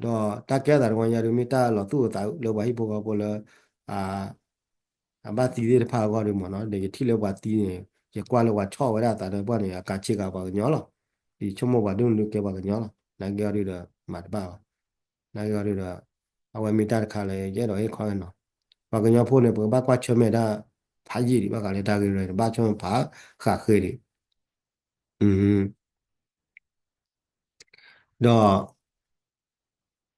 ဒီးတၢ်ကဲထီၣ်သးတဝီညါဒုး မ့ၢ်တၢ်လီၤသူၣ်အသးလၢပှၤဟံၣ်ဖိဃီဖိလၢ အဘၣ်သံသ့ၣ်တဖၣ်အဂီၢ်ဒုးမ့ၢ်နီၤ, ဒီးယထံၣ်လၢပှၤသံန့ၣ် ယကွၢ်လၢပှၤဆီၣ်ဝဲဒၣ်အသးဒီးပှၢ်န့ၣ် အကးဆ့ကၤပှၤကညီလီၤ. ယဆိကမိၣ်ပှၤဒိၣ်န့ၣ်ဒုးကဲပှၤကညီလီၤ. နာ်က့အီၤဒုးဒီး မၤတဘၣ်ဘၣ်. နာ်က့အီၤဒုးဒီး အဝဲမ့ၢ်တၢ်တခါလၢယအဲၣ်ဒိးဟ့ၣ်ခီဟ့ၣ်နီၤ, ပှၤကညီဖိန့ၣ် ပကဘၣ်ကွၢ်ဆၢၣ်မဲာ်တၢ်ဖးယံာ်ဒံး ဘၣ်ဃးလၢတၢ်ဂ့ၢ်ရၢန့ၣ် ဘၣ်ဆိကမိၣ်ဖးဃးဃ့ဒံး ဒီး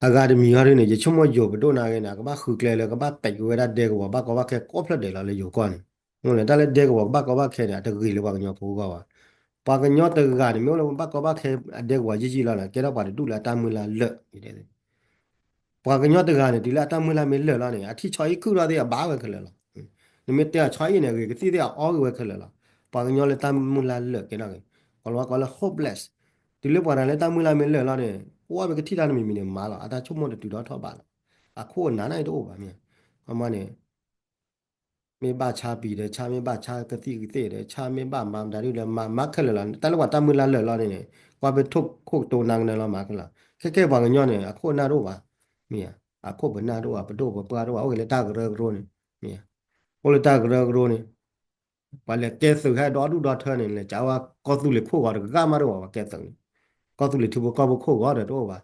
အဂၤတမံၤအီၤဒုးန့ၣ် ယဆိကမိၣ်ယိၤပဒိၣ်နာ်ဂ့ၤန့ၣ် အကဘၣ်ဃုကျဲလၢကဘၣ်ပဲာ်က့ၤဝဲဒၣ်ဒဲကဝီၤဘၣ်ကီဘၣ်ခဲကိးဖျၢၣ်ဒဲးလီၤလၢယိၤကီၢ်န့ၣ်, မ့ၢ်လၢတၢ်လၢဒဲကဝီၤကဘၣ်ကီဘၣ်ခဲန့ၣ် အတဂ့ၤလၢပှၤကညီဖိအဂီၢ်ဘၣ်. ပှၤကညီတဂၤန့ၣ် မ့ၢ်အိၣ်လၢဘၣ်ကီဘၣ်ခဲအဒဲကဝီၤယံာ်ယံာ်လီၤန့ၣ် ကဲထီၣ်ပှၤတဒူၣ်လၢအတၢ်မုၢ်လၢ်လၢာ် ပှၤကညီတဂၤန့ၣ် တုၤလၢအတၢ်မုၢ်လၢ်မ့ၢ်လၢာ်လီၤန့ၣ် အထံၣ်ဆီအံၣ်ခုၣ်ထီၣ်သ့ၣ်အဘၣ်ဝဲခဲလၢာ်လီၤ. နမ့ၢ်တဲအီၤဆီအံၣ်န့ၣ် အဂ့ၤကသံၣ်သ့ၣ်အအီဂ့ၤဝဲခဲလၢာ်လီၤ. ပှၤကညီလၢတၢ်မုၢ်လၢ်လၢာ်ကဲထီၣ်ဂ့ၤ, ကီၤလၤဝါကိးလၢ hopeless, တုၤလၢပှၤတဂၤလၢတၢ်မုၢ်လၢ်မ့ၢ်လၢာ်လီၤန့ၣ် ပဝဲပကထံၣ်တၢ်တမံၤမံၤန့ၣ်မၤလီၤ, အတၢ်ဆိကမိၣ်တတုၤထီၣ်ထီၣ်ဘးလီၤ. အခိၣ်အနၢ်န့ၣ်တအိၣ်ဘၣ်မ့ၢ်, ခီမီန့ၣ် မ့ၢ်ဘၣ်ဆါပံၤဒီးဆါ, မ့ၢ်ဘၣ်ဆါကသံၣ်ကသ့ၣ်ဒီးဆါ, မ့ၢ်ဘၣ်မၤမတၤဒုဒီးမၤ, မၤခဲလၢာ်လီၤ. တၢ်လၢပှၤတၢ်မုၢ်လၢ်လၢာ်လီၤန့ၣ်န့ၣ် ကွၢ်ဖဲထိၣ်ခိၣ်ကတိၤနၤကနဲလီၤမၤခဲလၢာ်. ခဲကဲပှၤကညီန့ၣ် အခိၣ်အနၢ်တအိၣ်ဘၣ်, မ့ၢ်ဧါ, အခိၣ်ပနၢ်တအိၣ်ဘၣ်, ပဒိၣ်ပပှၢ်တအိၣ်ဘၣ်, အိၣ်ဂ့ၤလၢတၢ်ကရၢကရိန့ၣ်, မ့ၢ်ဧါ, အိၣ်လၢတၢ်ကရၢကရိန့ၣ် ပှၤလဲၤကဲသုးဟဲဒီဒူၣ်ဒီထၢန့ၣ် လဲၤကးဝဲကီၢ်သူလ့ၤခိၣ်ဂီၤတဂၤမးတအိၣ်ဘၣ်, ပှၤကဲသုးန့ၣ် ကီၢ်သူလ့ၤထံဖိကီၢ်ဖိခိၣ်ဂီၤဒီးတအိၣ်ဘၣ်.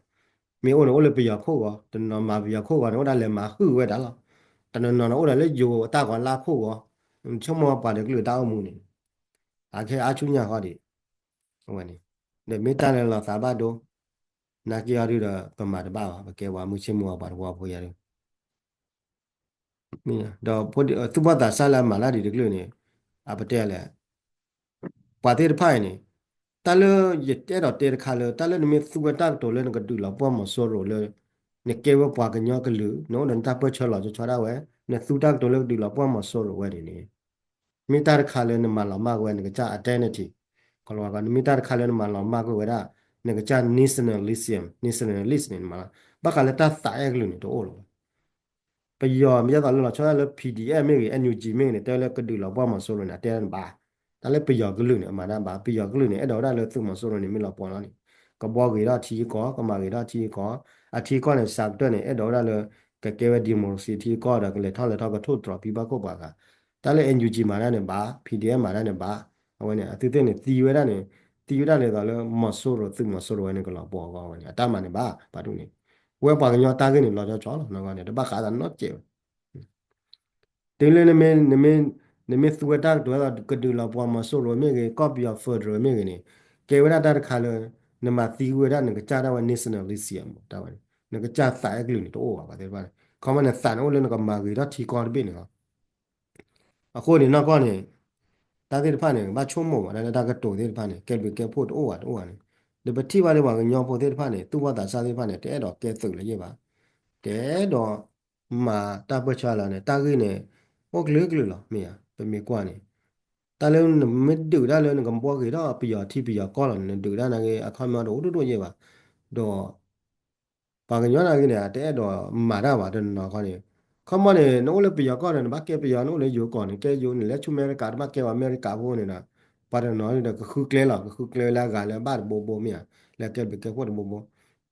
မ့ၢ်အိၣ်န့ၣ် အိၣ်လၢပယီၤခိၣ်ဂီၤ, တနီၤမၤပယီၤခိၣ်ဂီၤန့ၣ် အိၣ်ဒၣ်လဲၤမၤဟုၣ်ဝဲဒၣ်လီၤ. တနီၤနီၤန့ၣ် အိၣ်ဒၣ်လၢယိၤတၢ်ကီၤလါခိၣ်ဂီၤ, ဆိကမိၣ်ပှၤတကလုာ်တၢ်အိၣ်မူန့ၣ် အခဲအါဆူညါဃီဒံး, အဝဲန့ၣ် ဒီးမ့ၢ်တၢ်လၢလီၤသးဘၣ်ဒိ, နာ်က့အီၤဒုဒီး ပမၤတဘၣ်ဘၣ်, ပကဲပှၤမုၢ်ဆ့ၣ်မုၢ်ဂီၤပှၤတဝီဖိယၤဒု ဒီးသူၣ်ဘီၣ်သးစၢ်လၢအမၤတၢ်ဒ်တကလုာ်န့ၣ် အပတဲလဲၣ်, ပှၤသ့ၣ်တဖၣ်အံၤန့ၣ် တၢ်လၢယအဲၣ်ဒိးတဲတခါလၢ တၢ်လၢနမ့ၢ်သူဝဲတၢ်ကတိၤလၢနကဒုးလီၤပှီၢ်မီၤစိရိၤလၢ နကဲဝဲပှၤကညီကလုာ် နအိၣ်ဒီးနတၢ်ပၢၢ်ဆၢလီၤဆီဒၣ်ဝဲ နသူတၢ်ကတိၤလၢကဒုးလီၤပှီၢ်မီၤစိရိၤဝဲန့ၣ်န့ၣ် မ့ၢ်တၢ်တခါလၢနမၤလီၤမၢ်ကွံာ်ဝဲနကစၢ် identity, ကီၤလၤဝါကီး နမ့ၢ်တၢ်တခါလၢနမၤလီၤမၢ်ကွံာ်ဝဲဒၣ် နကစၢ် nationalism, nationalist န့ၣ် နမၤလီၤ, ဘၣ်ဃးလၢတၢ်သးအဲၣ်ကလုာ်န့ၣ် တအိၣ်လၢၤဘၣ်. ပယီၤမ့ၢ်ဒ်သိးလၢလီၤဆီဒၣ်လၢ P D F မ့ၢ်ဂ့ၤ, N U G မ့ၢ်ဂ့ၤန့ၣ် တဲလၢကဒုးလီၤပှီၢ်မီၤစိရိၤန့ၣ် အတဲတၢ်န့ၣ်ဘၣ်. တၢ်လၢပယီၤကလုာ်န့ၣ် အမၤတၢ်ဘၣ်. ပယီၤကလုာ်န့ၣ် အဲၣ်ဒိးဝဲဒၣ်လၢသုးမီၤစိရိၤန့ၣ် မ့ၢ်လီၤပှီၢ်လီၤန့ၣ် ကဘှီဂ့ၤထီၣ်ထံကီၢ်, ကမၤဂ့ၤထီၣ်ထံကီၢ်, အထံကီၢ်န့ၣ် စှၤကတၢၢ်န့ၣ် အဲၣ်ဒိးဝဲဒၣ်လၢ ကကဲဝဲ democracy ထံကီၢ်ဒီး ကလဲၤထီၣ်လဲၤထီၣ် ကထိၣ်သတြီၤဖံဘၣ်ခိၣ်ပှၤဂၤ. တၢ်လၢ N U G မၤတၢ်န့ၣ်ဘၣ်, P D F မၤတၢ်န့ၣ်ဘၣ်. အဝဲန့ၣ် အသုသ့ၣ်န့ၣ် သံဝဲဒၣ်န့ၣ် သံဝဲဒၣ်န့ၣ်သိးလၢ မီၤစိရိၤ သုးမီၤစိရိၤဝဲန့ၣ် ကလီၤပှီၢ်အဂီၢ်ဝဲန့ၣ် အတၢ်မၤန့ၣ်ဘၣ် ပှၤဒ်န့ၣ်. ဝဲပှၤကညီတၢ်ဂ့ၢ်န့ၣ် လီၤဆီဆီလီၤ နီၢ်ဂီၢ်န့ၣ် တဘၣ်ဃးသးနီတစဲးဘၣ်. တုၤလၢနမ့ၢ် နမ့ၢ် နမ့ၢ်သူဝဲတၢ်ကတိၤအသိး ကဒုးလီၤပှီၢ်မီၤစိရိၤမ့ၢ်ဂ့ၤ ကီၢ်ပယီၤ federal မ့ၢ်ဂ့ၤန့ၣ် ကဲဝဲဒၣ်တၢ်တခါလၢ နမၤသံဝဲဒၣ်နကစၢ်ဒၣ်ဝဲ nationalism တၢ်ဝဲန့ၣ် နကစၢ်သးအဲၣ်ကလုာ်န့ၣ် တအိၣ်ဘၣ် ပှၤသ့ၣ်တဖၣ်န့ၣ် ခီမီန့ၣ် သးန့ၣ်အိၣ်လၢနကမၤဂ့ၤထီၣ်ထံကီၢ်တဘ့ၣ်န့ၣ်လီၤ. အဃိန့ၣ် နီၢ်ကီၢ်န့ၣ် တၢ်သ့ၣ်တဖၣ်န့ၣ် ဘၣ်ဆိကမိၣ်ဘၣ် တၢ်လၢတၢ်ကတိၤသ့ၣ်တဖၣ်န့ၣ် ကဲဘျုးကဲဖှိၣ်တအိၣ်ဘၣ်တအိၣ်ဘၣ်န့ၣ် ဒီးပထံၣ်ဘၣ်လၢပှၤကညီဖိသ့ၣ်တဖၣ်န့ၣ် သူၣ်ဘီၣ်သးစၢ်သ့ၣ်တဖၣ်န့ၣ် တအဲၣ်ဒိးကဲသုးလၢၤဘၣ်, တအဲၣ်ဒိးမၤတၢ်ပၢၢ်ဆၢလၢၤန့ၣ် တၢ်ဂ့ၢ်န့ၣ် အိၣ်ကလုာ်ကလုာ်လီၤ မ့ၢ်ဧါ. ပမ့ၢ်ကွၢ်န့ၣ် တၢ်လၢနမ့ၢ်ဒုးတၢ်လၢနကဘှီဂ့ၤထီၣ်ပယီၤထံပယီၤကီၢ်လီၤန့ၣ် နဒုးတၢ်နာ်က့ အခီပညီတအိၣ်ဒိၣ်ဒိၣ်ယဲၢ်ဘၣ်, ဒီး ပှၤကညီနာ်က့န့ၣ် တအဲၣ်ဒိးမၤတၢ်ဘၣ်တနီၤခီန့ၣ်, ခီမီန့ၣ် နအိၣ်လၢပယီၤကီၢ်ဒီး နဘၣ်ကဲပယီၤ နအိၣ်လၢယိၤကီၢ်န့ၣ် ကဲယိၤန့ၣ် လဲၤဆူအမဲရကၤ တဘၣ်ကဲဝဲအမဲရကၤဖိန့ၣ်ဒီး ပှၤတနီၤဒီး ကဃုကျဲလီၤ ကဃုကျဲလၢအဂၤလၢအဘၣ်တဘိဘိမ့ၢ်ဧါ, လၢကဲဘျုးကဲဖှိၣ်တဘိဘိ,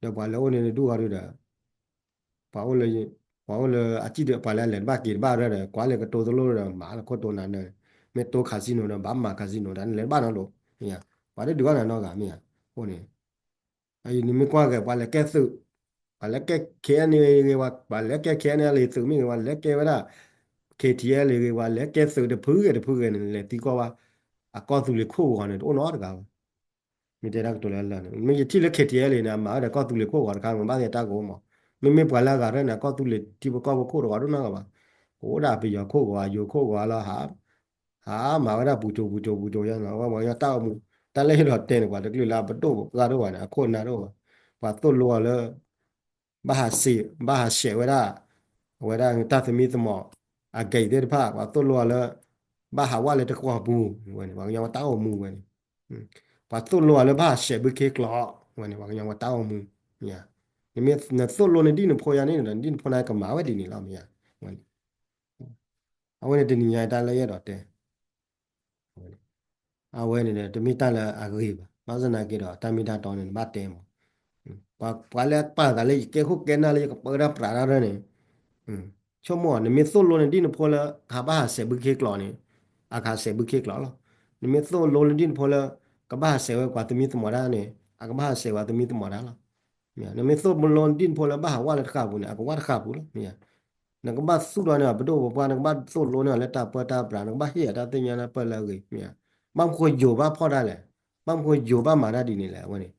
ဒီးပှၤလၢအိၣ်န့ၣ်တဒူၣ်ဃီဒုဒီး ပှၤအိၣ်လၢ ပှၤအိၣ်လၢအစံၣ်ဒီး ပှၤလၢအလဲၤတဘၣ်က့ၤတဘၣ်ရဲဒီး ကွၢ်လၢကတိၤတလိၣ်ဒီး မၤလၢခိၣ်တိၤနၤန့ၣ်, မ့ၢ်တိၤ casino ဒီး ဘၣ်မၤ casino ဒီး နလဲၤတဘၣ်နီတဒူၣ်, ပှၤတဒုးဘၣ်နၤနီတဂၤမ့ၢ်ဧါ, အဃိန့ၣ် နမ့ၢ်ကွၢ်ဂ့ၤ ပှၤလဲၤကဲသုး, ပှၤလဲၤကဲ K N A ဂ့ၤဝဲ, ပှၤလဲၤကဲ K N L A သုးမ့ၢ်ဂ့ၤ, ပှၤလဲၤကဲဝဲဒၣ် K T L A ဂ့ၤ, ပှၤလဲၤကဲသုးတဖုဂ့ၤတဖုဂ့ၤန့ၣ် လဲၤသံကွၢ်ဝဲ အကီၢ်သူလ့ၤခိၣ်ဂီၤန့ၣ် တအိၣ်နီတဂၤဘၣ်. မ့ၢ်တဲတၢ်ကတိၤလၢလၢ်န့ၣ် မ့ၢ်ယထံၣ်လၢ K T L A န့ၣ် အမၤဝဲဒီးကီၢ်သူလ့ၤခိၣ်ဂီၤတခါ မ့ၢ်ဘၣ်သ့ၣ်တၢ်ကအိၣ်မး, မ့မ့ၢ်ပှၤလၢအဂၤရဲၣ်န့ၣ် ကီၢ်သူလ့ၤထံဖိကီၢ်ဖိခိၣ်တဂီၤဒိၣ်နီတဂၤဘၣ်, ကအိၣ်ဒၣ်ပယီၤခိၣ်ဂီၤ ယိၤခိၣ်ဂီၤလီၤ ဟး ဟးမၤဝဲဒၣ်ပူၤစိၤပူၤစိၤပူၤစိၤယါနီၤ, ပှၤကညီတၢ်အိၣ်မူ တၢ်လၢယအဲၣ်ဒိးတဲန့ၣ် ပှၤတကလုာ်လၢအပဒိၣ်ပပှၢ်တအိၣ်ဘၣ်န့ၣ် အခိၣ်အနၢ်တအိၣ်ဘၣ်, ပှၤသိၣ်လိအီၤလၢ ဘၣ်ဟးဆှဲးဝဲဒၣ် အဝဲဒၣ်တၢ်သမံသမိး အဂ့ၢ်သ့ၣ်တဖၣ် ပှၤသိၣ်လိအီၤလၢ ဘၣ်ဟးဝဲလၢတကီၢ်ပူၤဝဲန့ၣ် ပှၤကညီဝဲတၢ်အိၣ်မူဝဲန့ၣ် ပှၤသိၣ်လိအီၤလၢဘၣ်ဟးဆဲးဘုခ့ကျိး ဝဲန့ၣ် ပှၤကညီဝဲတၢ်အိၣ်မူ မ့ၢ်ဧါ. နမ့ၢ်နသိၣ်လိနဒံၣ်နဖိယါန့ၣ်ဒီး နဒံၣ်နဖိန့ၣ်ကမၤဝဲဒ်န့ၣ်လီၤ မ့ၢ်ဧါ. အဝဲန့ၣ်တနံၤညါတၢ်လၢယအဲၣ်ဒိးတဲ အဝဲန့ၣ်ဒီး တမ့ၢ်တၢ်လၢအဂ့ၤဘၣ်. ဘၣ်ဆၣ်သနာ်က့ဒီး တၢ်မ့ၢ်တၢ်တီန့ၣ် နဘၣ်တဲမး. ပှၤလၢပာ်သးလၢယကဲခိၣ်ကဲနၢ်လၢယကပၢတၢ်ပြးတၢ်ရၢန့ၣ် ဆိကမိၣ် နမ့ၢ်သိၣ်လိနဒံၣ်နဖိလၢ ကဘၣ်ဟးဆဲးဘုခ့ကျိးန့ၣ် အကဟးဆဲးဘုခ့ကျိးလီၤ. နမ့ၢ်သိၣ်လိနဒံၣ်နဖိလၢ ကဘၣ်ဟးဆဲးဝဲပှၤသမံသမိးတၢ်န့ၣ် အကဘၣ်ဟးဆဲးဝဲသမံသမိးတၢ်လီၤ. နမ့ၢ်သိၣ်လိနဒံၣ်နဖိလၢဘၣ်ဟးဝဲလၢတဃၣ်ပူၤန့ၣ် အကဝဲတဃၣ်ပူၤလီၤ မ့ၢ်ဧါ. နကဘၣ်သူၣ်ထီၣ်န့ၢ်ပဒိၣ်ပပှၢ် နကဘၣ်သိၣ်လိန့ၢ်အီၤလၢတၢ်ပၢတၢ်ပြး နကဘၣ်ဟ့ၣ်အတၢ်သ့ၣ်ညါတၢ်ပၢၢ်လၢအဂ့ၤ မ့ၢ်ဧါ. ဘၣ်မနုၤဃိယိၤဘၣ်ဖီၣ်တၢ်လဲၣ်. ဘၣ်မနုၤဃိယိၤဘၣ်မၤတၢ်ဒ်န့ၣ်လဲၣ် အဝဲန့ၣ်.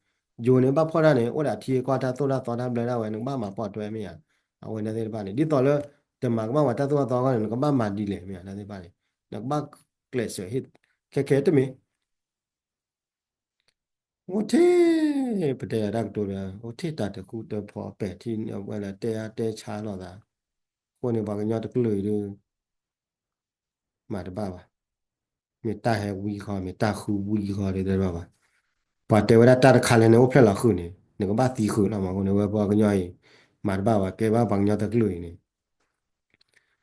ယိၤန့ၣ်ဘၣ်ဖီၣ်တၢ်န့ၣ် အိၣ်ဒီးထံကီၢ်တၢ်သိၣ်တၢ်သီတၢ်ဘျၢတၢ်ဝဲ နကဘၣ်မၤပိာ်ထွဲ မ့ၢ်ဧါ. အဝဲန့ၣ်သ့ၣ်တဖၣ်န့ၣ် ဒ်သိးလၢ တမၤကဘၣ်ဝဲတၢ်သိၣ်တၢ်သီအဂီၢ်န့ၣ် နကဘၣ်မၤဒ်လဲၣ် မ့ၢ်ဧါ တၢ်သ့ၣ်တဖၣ်န့ၣ် နကဘၣ်ကျဲးစၢးဟ့ၣ် ခဲခဲတမ့ၢ် အိၣ်ထဲ ပတဲလၢတၢ်ကတိၤဒီး အိၣ်ထဲတၢ်တဃူတဖိးပဲာ်ထံ အဝဲလၢတဲအါတဲဆါလိာ်သး, အဃိန့ၣ် ပှၤကညီတကလုာ်အံၤဒီး မၤတဘၣ်ဘၣ်. မ့ၢ်တၢ်ဟဲဝံဃီ မ့ၢ်တၢ်ဃုဝံဃီဒီးတဘၣ်ဘၣ်. ပှၤတဲဝဲဒၣ်တၢ်တခါလၢနအိၣ်ဖျဲၣ်လီၤဃုာ်န့ၣ် နကဘၣ်သံဃုာ်လီၤမး. အဃိန့ၣ် ဝဲပှၤကညီအံၤ မၤတဘၣ်ဘၣ် ကဲဘၣ်ပှၤကညီတကလုာ်အံၤန့ၣ်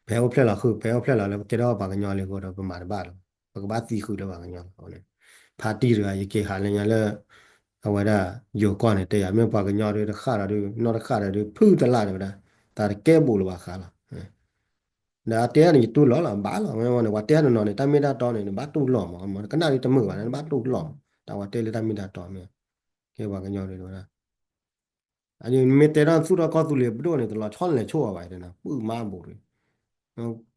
ပဟဲအိၣ်ဖျဲၣ်လီၤဃုာ် ပဟဲအိၣ်ဖျဲၣ်လီၤလၢပကဲထီၣ်ပှၤကညီလံအဃိဒီး ပမၤတဘၣ်လီၤ. ပကဘၣ်သံဃုာ်လၢပှၤကညီလီၤ. ဖါတံၢ်တဂၤ ယက့ၤဟးလၢညါလၢ အဝဲဒၣ်ယိၤကီၢ်န့ၣ် တဲယၤ မ့ၢ်ပှၤကညီဒီးတဃၣ်ဒီး နီၢ်တဃၣ်ဒီး ဖုၣ်တလၣ်ဒီးဝဲဒၣ် တၢ်တကဲဘူးလၢၤဘၣ်ဃးလီၤ. ဒီးအတဲန့ၣ် ယတူၢ်လိာ်လီၤ ဘၣ်လီၤ မ့ၢ်ဝဲန့ၣ် ပှၤတဲတနီၤန့ၣ် တၢ်မ့ၢ်တၢ်တီန့ၣ် နဘၣ်တူၢ်လိာ်မး ကနၣ်ဒ်တမုာ်ဘၣ် နဘၣ်တူၢ်လိာ်မး တၢ်ဝဲတဲလၢတၢ်မ့ၢ်တၢ်တီမ့ၢ် ကဲပှၤကညီဒီးဝဲဒၣ် အမ့ၢ်တဲထီၣ်သူၣ်ထီၣ်ကီၢ်သူလ့ၤပဒိၣ်န့ၣ် တလီၤဆီလဲၤဆိၣ်အီၤဘၣ် တဲနၤ ပုၢ်မါဘူးရံၣ်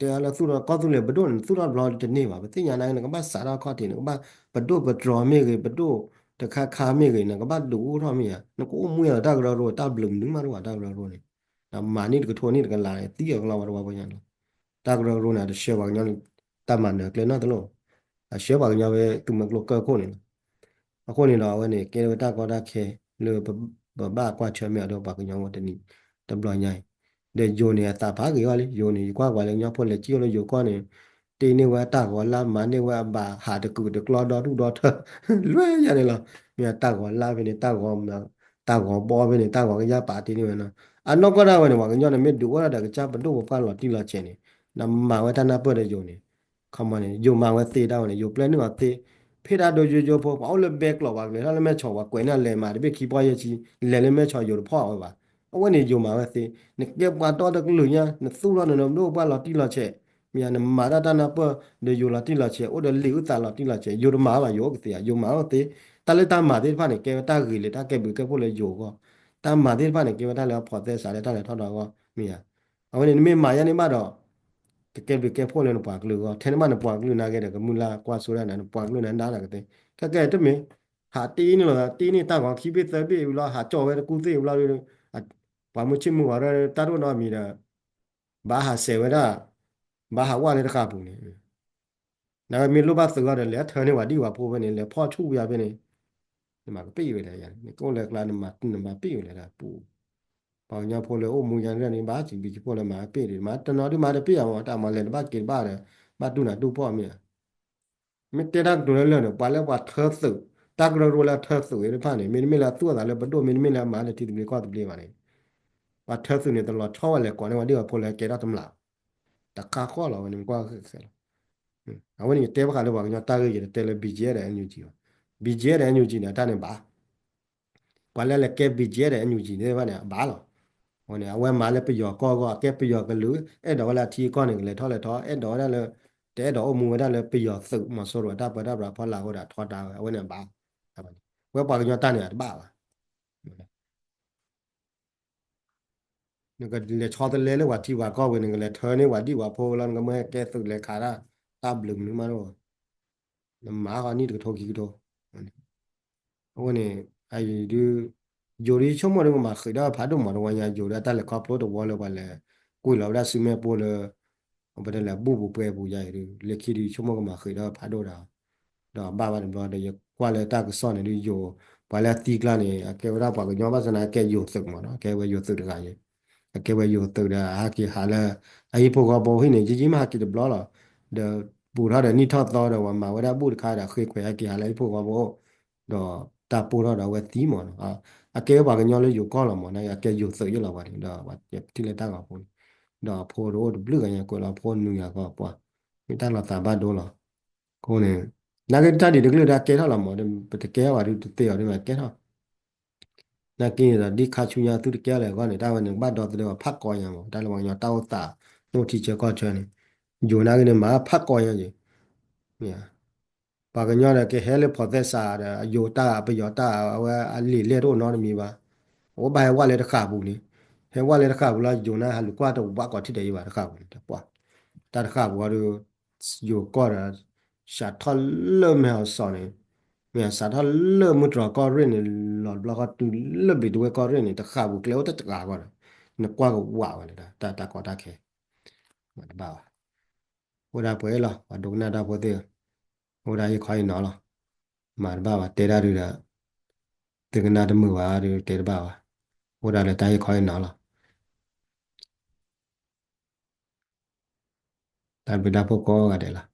တဲလၢသူၣ်ထီၣ်ကီၢ်သူလ့ၤပဒိၣ်န့ၣ် သူၣ်ထီၣ်တဘျီတန့ၢ်ဘၣ် ပသ့ၣ်ညါန့ၣ် နကဘၣ်စးထီၣ်ခီၣ်ထံး နကဘၣ်ပဒိၣ်ပတြီၤမ့ၢ်ဂ့ၤ ပဒိၣ်တခါခါမ့ၢ်ဂ့ၤ နကဘၣ်ဒုးအိၣ်ထီၣ်မ့ၢ်ဧါ နကအိၣ်မူယၤဒီးတၢ်ကရၢကရိ တၢ်ဘျုးမနုၤမးတအိၣ်ဘၣ် တၢ်ကရၢကရိန့ၣ် ဒီးမၤန့ၢ်တကထိန့ၢ်တကလးန့ၣ် သံအကလီဝဲတဝီပညါလီၤ တၢ်ကရၢကရိန့ၣ် အတဆှၢပှၤကညီ တၢ်မၤနၢၤကျဲနီတလိၣ် အဆှၢပှၤကညီဝဲသုးမုၢ်ကျိၤကၢၢ်ခိၣ်န့ၣ်လီၤ. အဃိန့ၣ်ဒီး အဝဲန့ၣ် ကဲဝဲတၢ်ကီတၢ်ခဲလၢ ပဘၣ်ကွၢ်ဆၢၣ်မဲာ်အီၤဒီးပှၤကညီဝဲတနံၤတဘျီညါအံၤ ဒီးယိၤန့ၣ် အသးဖးဂ့ၤအီၤလံ ယိၤန့ၣ် ယကွၢ်ကွၢ်လၢကညီဖိလဲၤကံၣ်အိၣ်လၢယိၤကီၢ်န့ၣ် တ့န့ၢ်ဝဲတၢ်ဂီၤလၢ မၤန့ၢ်ဝဲအဘၣ် ဟးတကုာ်တကျီဒီတူၢ်ဒီထၢ လွဲၢ်ယၤန့ၣ်လီၤ. မ့ၢ်တၢ်ဂီၤလၢဖဲန့ၣ် တၢ်ဂီၤဘီဖဲန့ၣ် တၢ်ဂီၤကယၢ်ပာ်တ့န့ၢ်ဝဲနီၤ အနီၢ်ကီၢ်ဒၣ်ဝဲန့ၣ် ပှၤကညီန့ၣ် မ့ၢ်ဒုးအိၣ်ထီၣ်ဒီးကစၢ်ပဒိၣ်ပပှၢ်လီၤတံၢ်လီၤဆဲးန့ၣ် နမၤဝဲတၢ်နၢ်ပၢၢ်ဒီးယိၤန့ၣ် ခီမီန့ၣ် ယိၤမၤဝဲသ့ဒၣ်ဝဲန့ၣ် ယိၤပျဲနုာ်အီၤသ့ ဖဲဒၣ်ဒိယိယိဖိ ပှၤအိၣ်လၢဘဲကျိးပှၤကလဲၤထီၣ်လၢမဲၢ်ဆီး ပှၤကွဲးန့ၢ်လဲၤမၤတဘ့ၣ်ခံပီယဲၢ်ဆံ လဲၤလၢမဲၢ်ဆီးယိၤတဖီၣ်ဝဲဘၣ်. အဝဲန့ၣ်ယိၤမၤဝဲသ့ နကဲပှၤဒီတကလုာ်ညါ နသူၣ်ထီၣ်နဒိၣ်ပှၢ်လီၤတံၢ်လီၤဆဲး မ့ၢ်ဧါ နမၤတၢ်တၢ်နၢ်ပၢၢ်ဒီးယိၤလီၤတံၢ်လီၤဆဲး အိၣ်ဒီးလံာ်အုၣ်သးလီၤတံၢ်လီၤဆဲး ယိၤတမၤဘၣ် ယိၤအိၣ်ကသ့ဧါ ယိၤမၤဝဲသ့ တၢ်လၢတၢ်မၤသ့ၣ်တဖၣ်န့ၣ် ကဲဝဲတၢ်ဂ့ၤလၢတၢ်ကဲဘျုးကဲဖှိၣ်လၢယိၤအဂီၢ် တၢ်မၤသ့ၣ်တဖၣ်န့ၣ် ကဲဝဲတၢ်လၢအဖိးသဲစးလၢတၢ်လဲၤထီၣ်ဒီးအဂီၢ် မ့ၢ်ဧါ. အဝဲန့ၣ် နမ့ၢ်မၤယါန့ၣ်ဘၣ်ဒီး ကကဲဘျုးကဲဖှိၣ်လၢနပှၤကလုာ်အဂီၢ် ထဲန့ၣ်ဘၣ်နပှၤကလုာ်နာ်က့ဒီး ကမုၢ်လၢ်ကွၢ်စိဒၣ်နၤ နပှၤကလုာ်နၤဒါနၤကသ့ ခဲကဲတမ့ၢ် ဟးတ့န့ၢ်လီၤ တ့န့ၢ်တၢ်ဂီၤခံဘ့ၣ်သၢဘ့ၣ်ဝံၤလီၤ ဟးကၠီၣ်ဝဲတကူသ့ၣ်ဝံၤလီၤ ပှၤမုၢ်ဆ့ၣ်မုၢ်ဂီၤရၢ တၢ်တအိၣ်နီတမံၤဒီး ဘၣ်ဟးဆဲးဝဲဒၣ် ဘၣ်ဟးဝဲလၢတဃၣ်ပူၤန့ၣ် နမ့ၢ်လိၣ်ဘၣ်သုးအီၤဒီး လဲၤထၢန့ၢ်ပှၤဒံၣ်ပှၤဖိဖဲန့ၣ် လဲၤဖီၣ်ဆူၣ်ပယၤဖဲန့ၣ် နမၤကပ့ၢ်ဝဲလဲၣ် နကအိၣ်လၢကျါ နမၤပ့ၢ်ဝဲလဲၣ်ဒၣ်ပူၤ ပှၤကညီဖိလၢအိၣ်မူယါန့ၣ် ဘၣ်စံးဘျုးစံးဖှိၣ်လၢမၤပ့ၢ်ဒံး မၤတနီၤဒုးမၤတပ့ၢ်အီၤမး တၢ်မၤလဲၤတဘၣ်က့ၤတဘၣ်ဒီး ဘၣ်တူၢ်နၤတူၢ်ဖှီၣ်မ့ၢ်ဧါ မ့ၢ်တဲတၢ်ကတိၤလၢလၢာ်န့ၣ် ပှၤလၢပှၤထၢသုး တၢ်ကရၢကရိလၢထၢသုးသ့ၣ်တဖၣ်န့ၣ် မ့တမ့ၢ်လၢအသူၣ်အသးလၢပဒိၣ် မ့တမ့ၢ်လၢအမၤလၢထံသဘျ့ကီၢ်သဘျ့ဘၣ်န့ၣ် ပှၤထၢသုးန့ၣ် တလီၤဆီဝဲလဲၤကိးန့ၢ်ပှၤဒံၣ်ပှၤဖိလၢကဲထီၣ်တမျၢ် တခါဃီလီၤဝဲန့ၣ် ကွၢ်ဃဲလီၤ အဝဲန့ၣ်ယတဲဘၣ်ဃးလၢပှၤကညီတၢ်ဂ့ၢ် ယတတဲလၢ ဘီကၠံၣ်အဲၣ်ဒီး အၣ်ယူၣ်ကၠံၣ် ဘၣ် ဘီကၠံၣ်အဲၣ်ဒီး အၣ်ယူၣ်ကၠံၣ်န့ၣ် အတၢ်န့ၣ်ဘၣ် ပှၤလၢလဲၤကဲ ဘီကၠံၣ်အဲၣ်ဒီး အၣ်ယူၣ်ကၠံၣ် သ့ၣ်တဖၣ်န့ၣ် အဘၣ်လီၤ အဝဲန့ၣ် အဝဲမၤလၢပယီၤကီၢ်အဂီၢ် အကဲပယီၤကလုာ် အဲၣ်ဒိးဝဲလၢအထံအကီၢ်န့ၣ် ကလဲၤထီၣ်လဲၤထီ အဲၣ်ဒိးဝဲဒၣ်လၢ တအဲၣ်ဒိးအိၣ်မူဝဲဒၣ်လၢပယီၤသုး မီၤစိရိၤအတၢ်ပၢတၢ်ပြးဖီလာ်အဃိဒီး ထီဒါဝဲ အဝဲန့ၣ်အဘၣ် ဝဲပှၤကညီတၢ်န့ၣ် အတဘၣ်ဘၣ် နကလဲၤဆီတလဲလၢပှၤထံပှၤကီၢ်ဝဲ နကလဲၤထၢန့ၢ်ပှၤဒံၣ်ပှၤဖိလီၤ နကမ့ၢ်ဟဲကဲသုးလဲၤခးတၢ် တၢ်ဘျုးမနုၤမးတအိၣ် နမၤဃီနံၣ်တကထိခံကထိ အဃိန့ၣ် အအံၤဒုး ယိၤဒုးဆိကမိၣ်ဒုးကမၤဃံးဒီးဖးဒိၣ်မးတဝီညါ ယိၤဒုးတၢ်လဲၤခီဖျိတဝီလၢပှၤလဲၤကွံာ်လီၤဝဲဒၣ်စုမဲာ်ပိၢ်လၢ ပတဲလဲၤဘူၣ်ပူၤပှဲၤပူၤယါအံၤဒုး လၢခံဒုးဆိကမိၣ်ကမၤဃံးဒီးဖးဒိၣ်ဒီး ဒီးအဘၣ်ဘၣ်တဘျီဒီး ယကွၢ်လၢတၢ်ကစီၣ်န့ၣ်ဒုးယိၤ ပှၤလၢအသံကျါန့ၣ် အကဲဝဲဒၣ်ပှၤကညီဘၣ်ဆၣ်သနာ်က့ ကဲယိၤသုးမးနီၤ ကဲဝဲယိၤသုးတဂၤအံၤ အကဲဝဲယိၤသုးဒီး ဟဲက့ၤဟးလၢ အဟံၣ်ဖိဃီဖိဟံၣ်န့ၣ် ယံာ်ယံာ်မ့ၢ်ဟဲက့ၤတဘျီလီၤ. ဒီးပူၤထီၣ်ဒီးနံၣ်ထီၣ်သီဒီး ပှၤမၤဝဲဒၣ်ဘူၣ်တခါဒီး ဃ့ခွဲးဟဲက့ၤဟးလၢဟံၣ်ဖိဃီဖိ ဒီးတၢ်ပိၢ်ထီၣ်ဒီးအဝဲသံမးနီၤ. အကဲပှၤကညီလၢယိၤကီၢ်လီၤမး နာ်က့အကဲယိၤသုးယ့ၢ်လီၤပှၤန့ၣ် ဒီးပှၤထံၣ်လၢတၢ်ဂီၤဖိန့ၣ် ဒီးအဖိတအိၣ်တဘျုးဂၤညါ ကွဲးလီၤဖိနုာ်ယၤကီးပှၤ မ့ၢ်တၢ်လီၤသးဘၣ်ဒိလီၤ. အဃိန့ၣ် နာ်က့တၢ်ဒ်တကလုာ်ဒၣ်ကဲထီၣ်လီၤမး ပတကဲဘၣ်ဒုးတသ့အီၤဒ်မးကဲထီၣ် နာ်က့န့ၣ်ဒီး ဒ်ခါဆူညါသုတကဲလၢၤအဂီၢ်န့ၣ် တၢ်ဝဲန့ၣ် ကဘၣ်ဒီသဒၢဝဲဖးကီညါမး တၢ်လၢပှၤကညီတၢ်အိၣ်သး အိၣ်ထံဆၢကီၢ်ဆၢန့ၣ် ယိၤနာ်က့န့ၣ် မၤဖးကီညါယ့ၢ် မ့ၢ် ပှၤကညီဒီးကဟဲလၢဖီၣ်သဲစးဒီး အယိၤတၢ်ပယီၤတၢ်အဝဲအလံာ်လဲၢ်တအိၣ်နီတမံၤဘၣ်. အဝဲဘၣ်ဟဲဝဲလၢတဃာ်ပူၤန့ၣ် ဟဲဝဲလၢတဃာ်ပူၤလၢယိၤနာ်ဟးလူၤကွၢ်တဝးကီးထံၣ်ဒီးယဘၣ်တဃာ်ပူၤန့ၣ် တပှၢ် တၢ်တဃာ်ပူၤအီၤဒီး ယိၤကီၢ်ဒီး စးထီၣ်လၢမဲာ်အီၤစီၤန့ၣ် မ့ၢ်စးထီၣ်လၢမုၢ်တြီၤကီၢ်ရ့ၣ်န့ၣ် လီၤတဘျီဃီတုၤလၢဘျံးတဝဲၢ်ကီၢ်ရ့ၣ်န့ၣ် တဃာ်ပူၤကျဲအိၣ်တတဂၤဃီဒီး နကွၢ်ကဝးဝဲလၢ တၢ်တၢ်ကီတၢ်ခဲ မၤတဘၣ်ဘၣ်. အိၣ်ဒၣ်ပှဲၤလီၤ ပှၤဒိကနၣ်တၢ်ဖိသ့ၣ်ဧၢ, အိၣ်ဒၣ်ယခီယနီၤလီၤ. မၤတဘၣ်ဘၣ် တဲဒၣ်ဒုးဒီး သုကနၣ်တမုာ်ဘၣ်ဒီးတဲတဘၣ်ဘၣ်. အိၣ်ဒၣ်လၢတၢ်ယခီယနီၤလီၤ. တၢ်ဘျုးတၢ်ဖှိၣ်ကိးဂၤဒဲးလီၤ.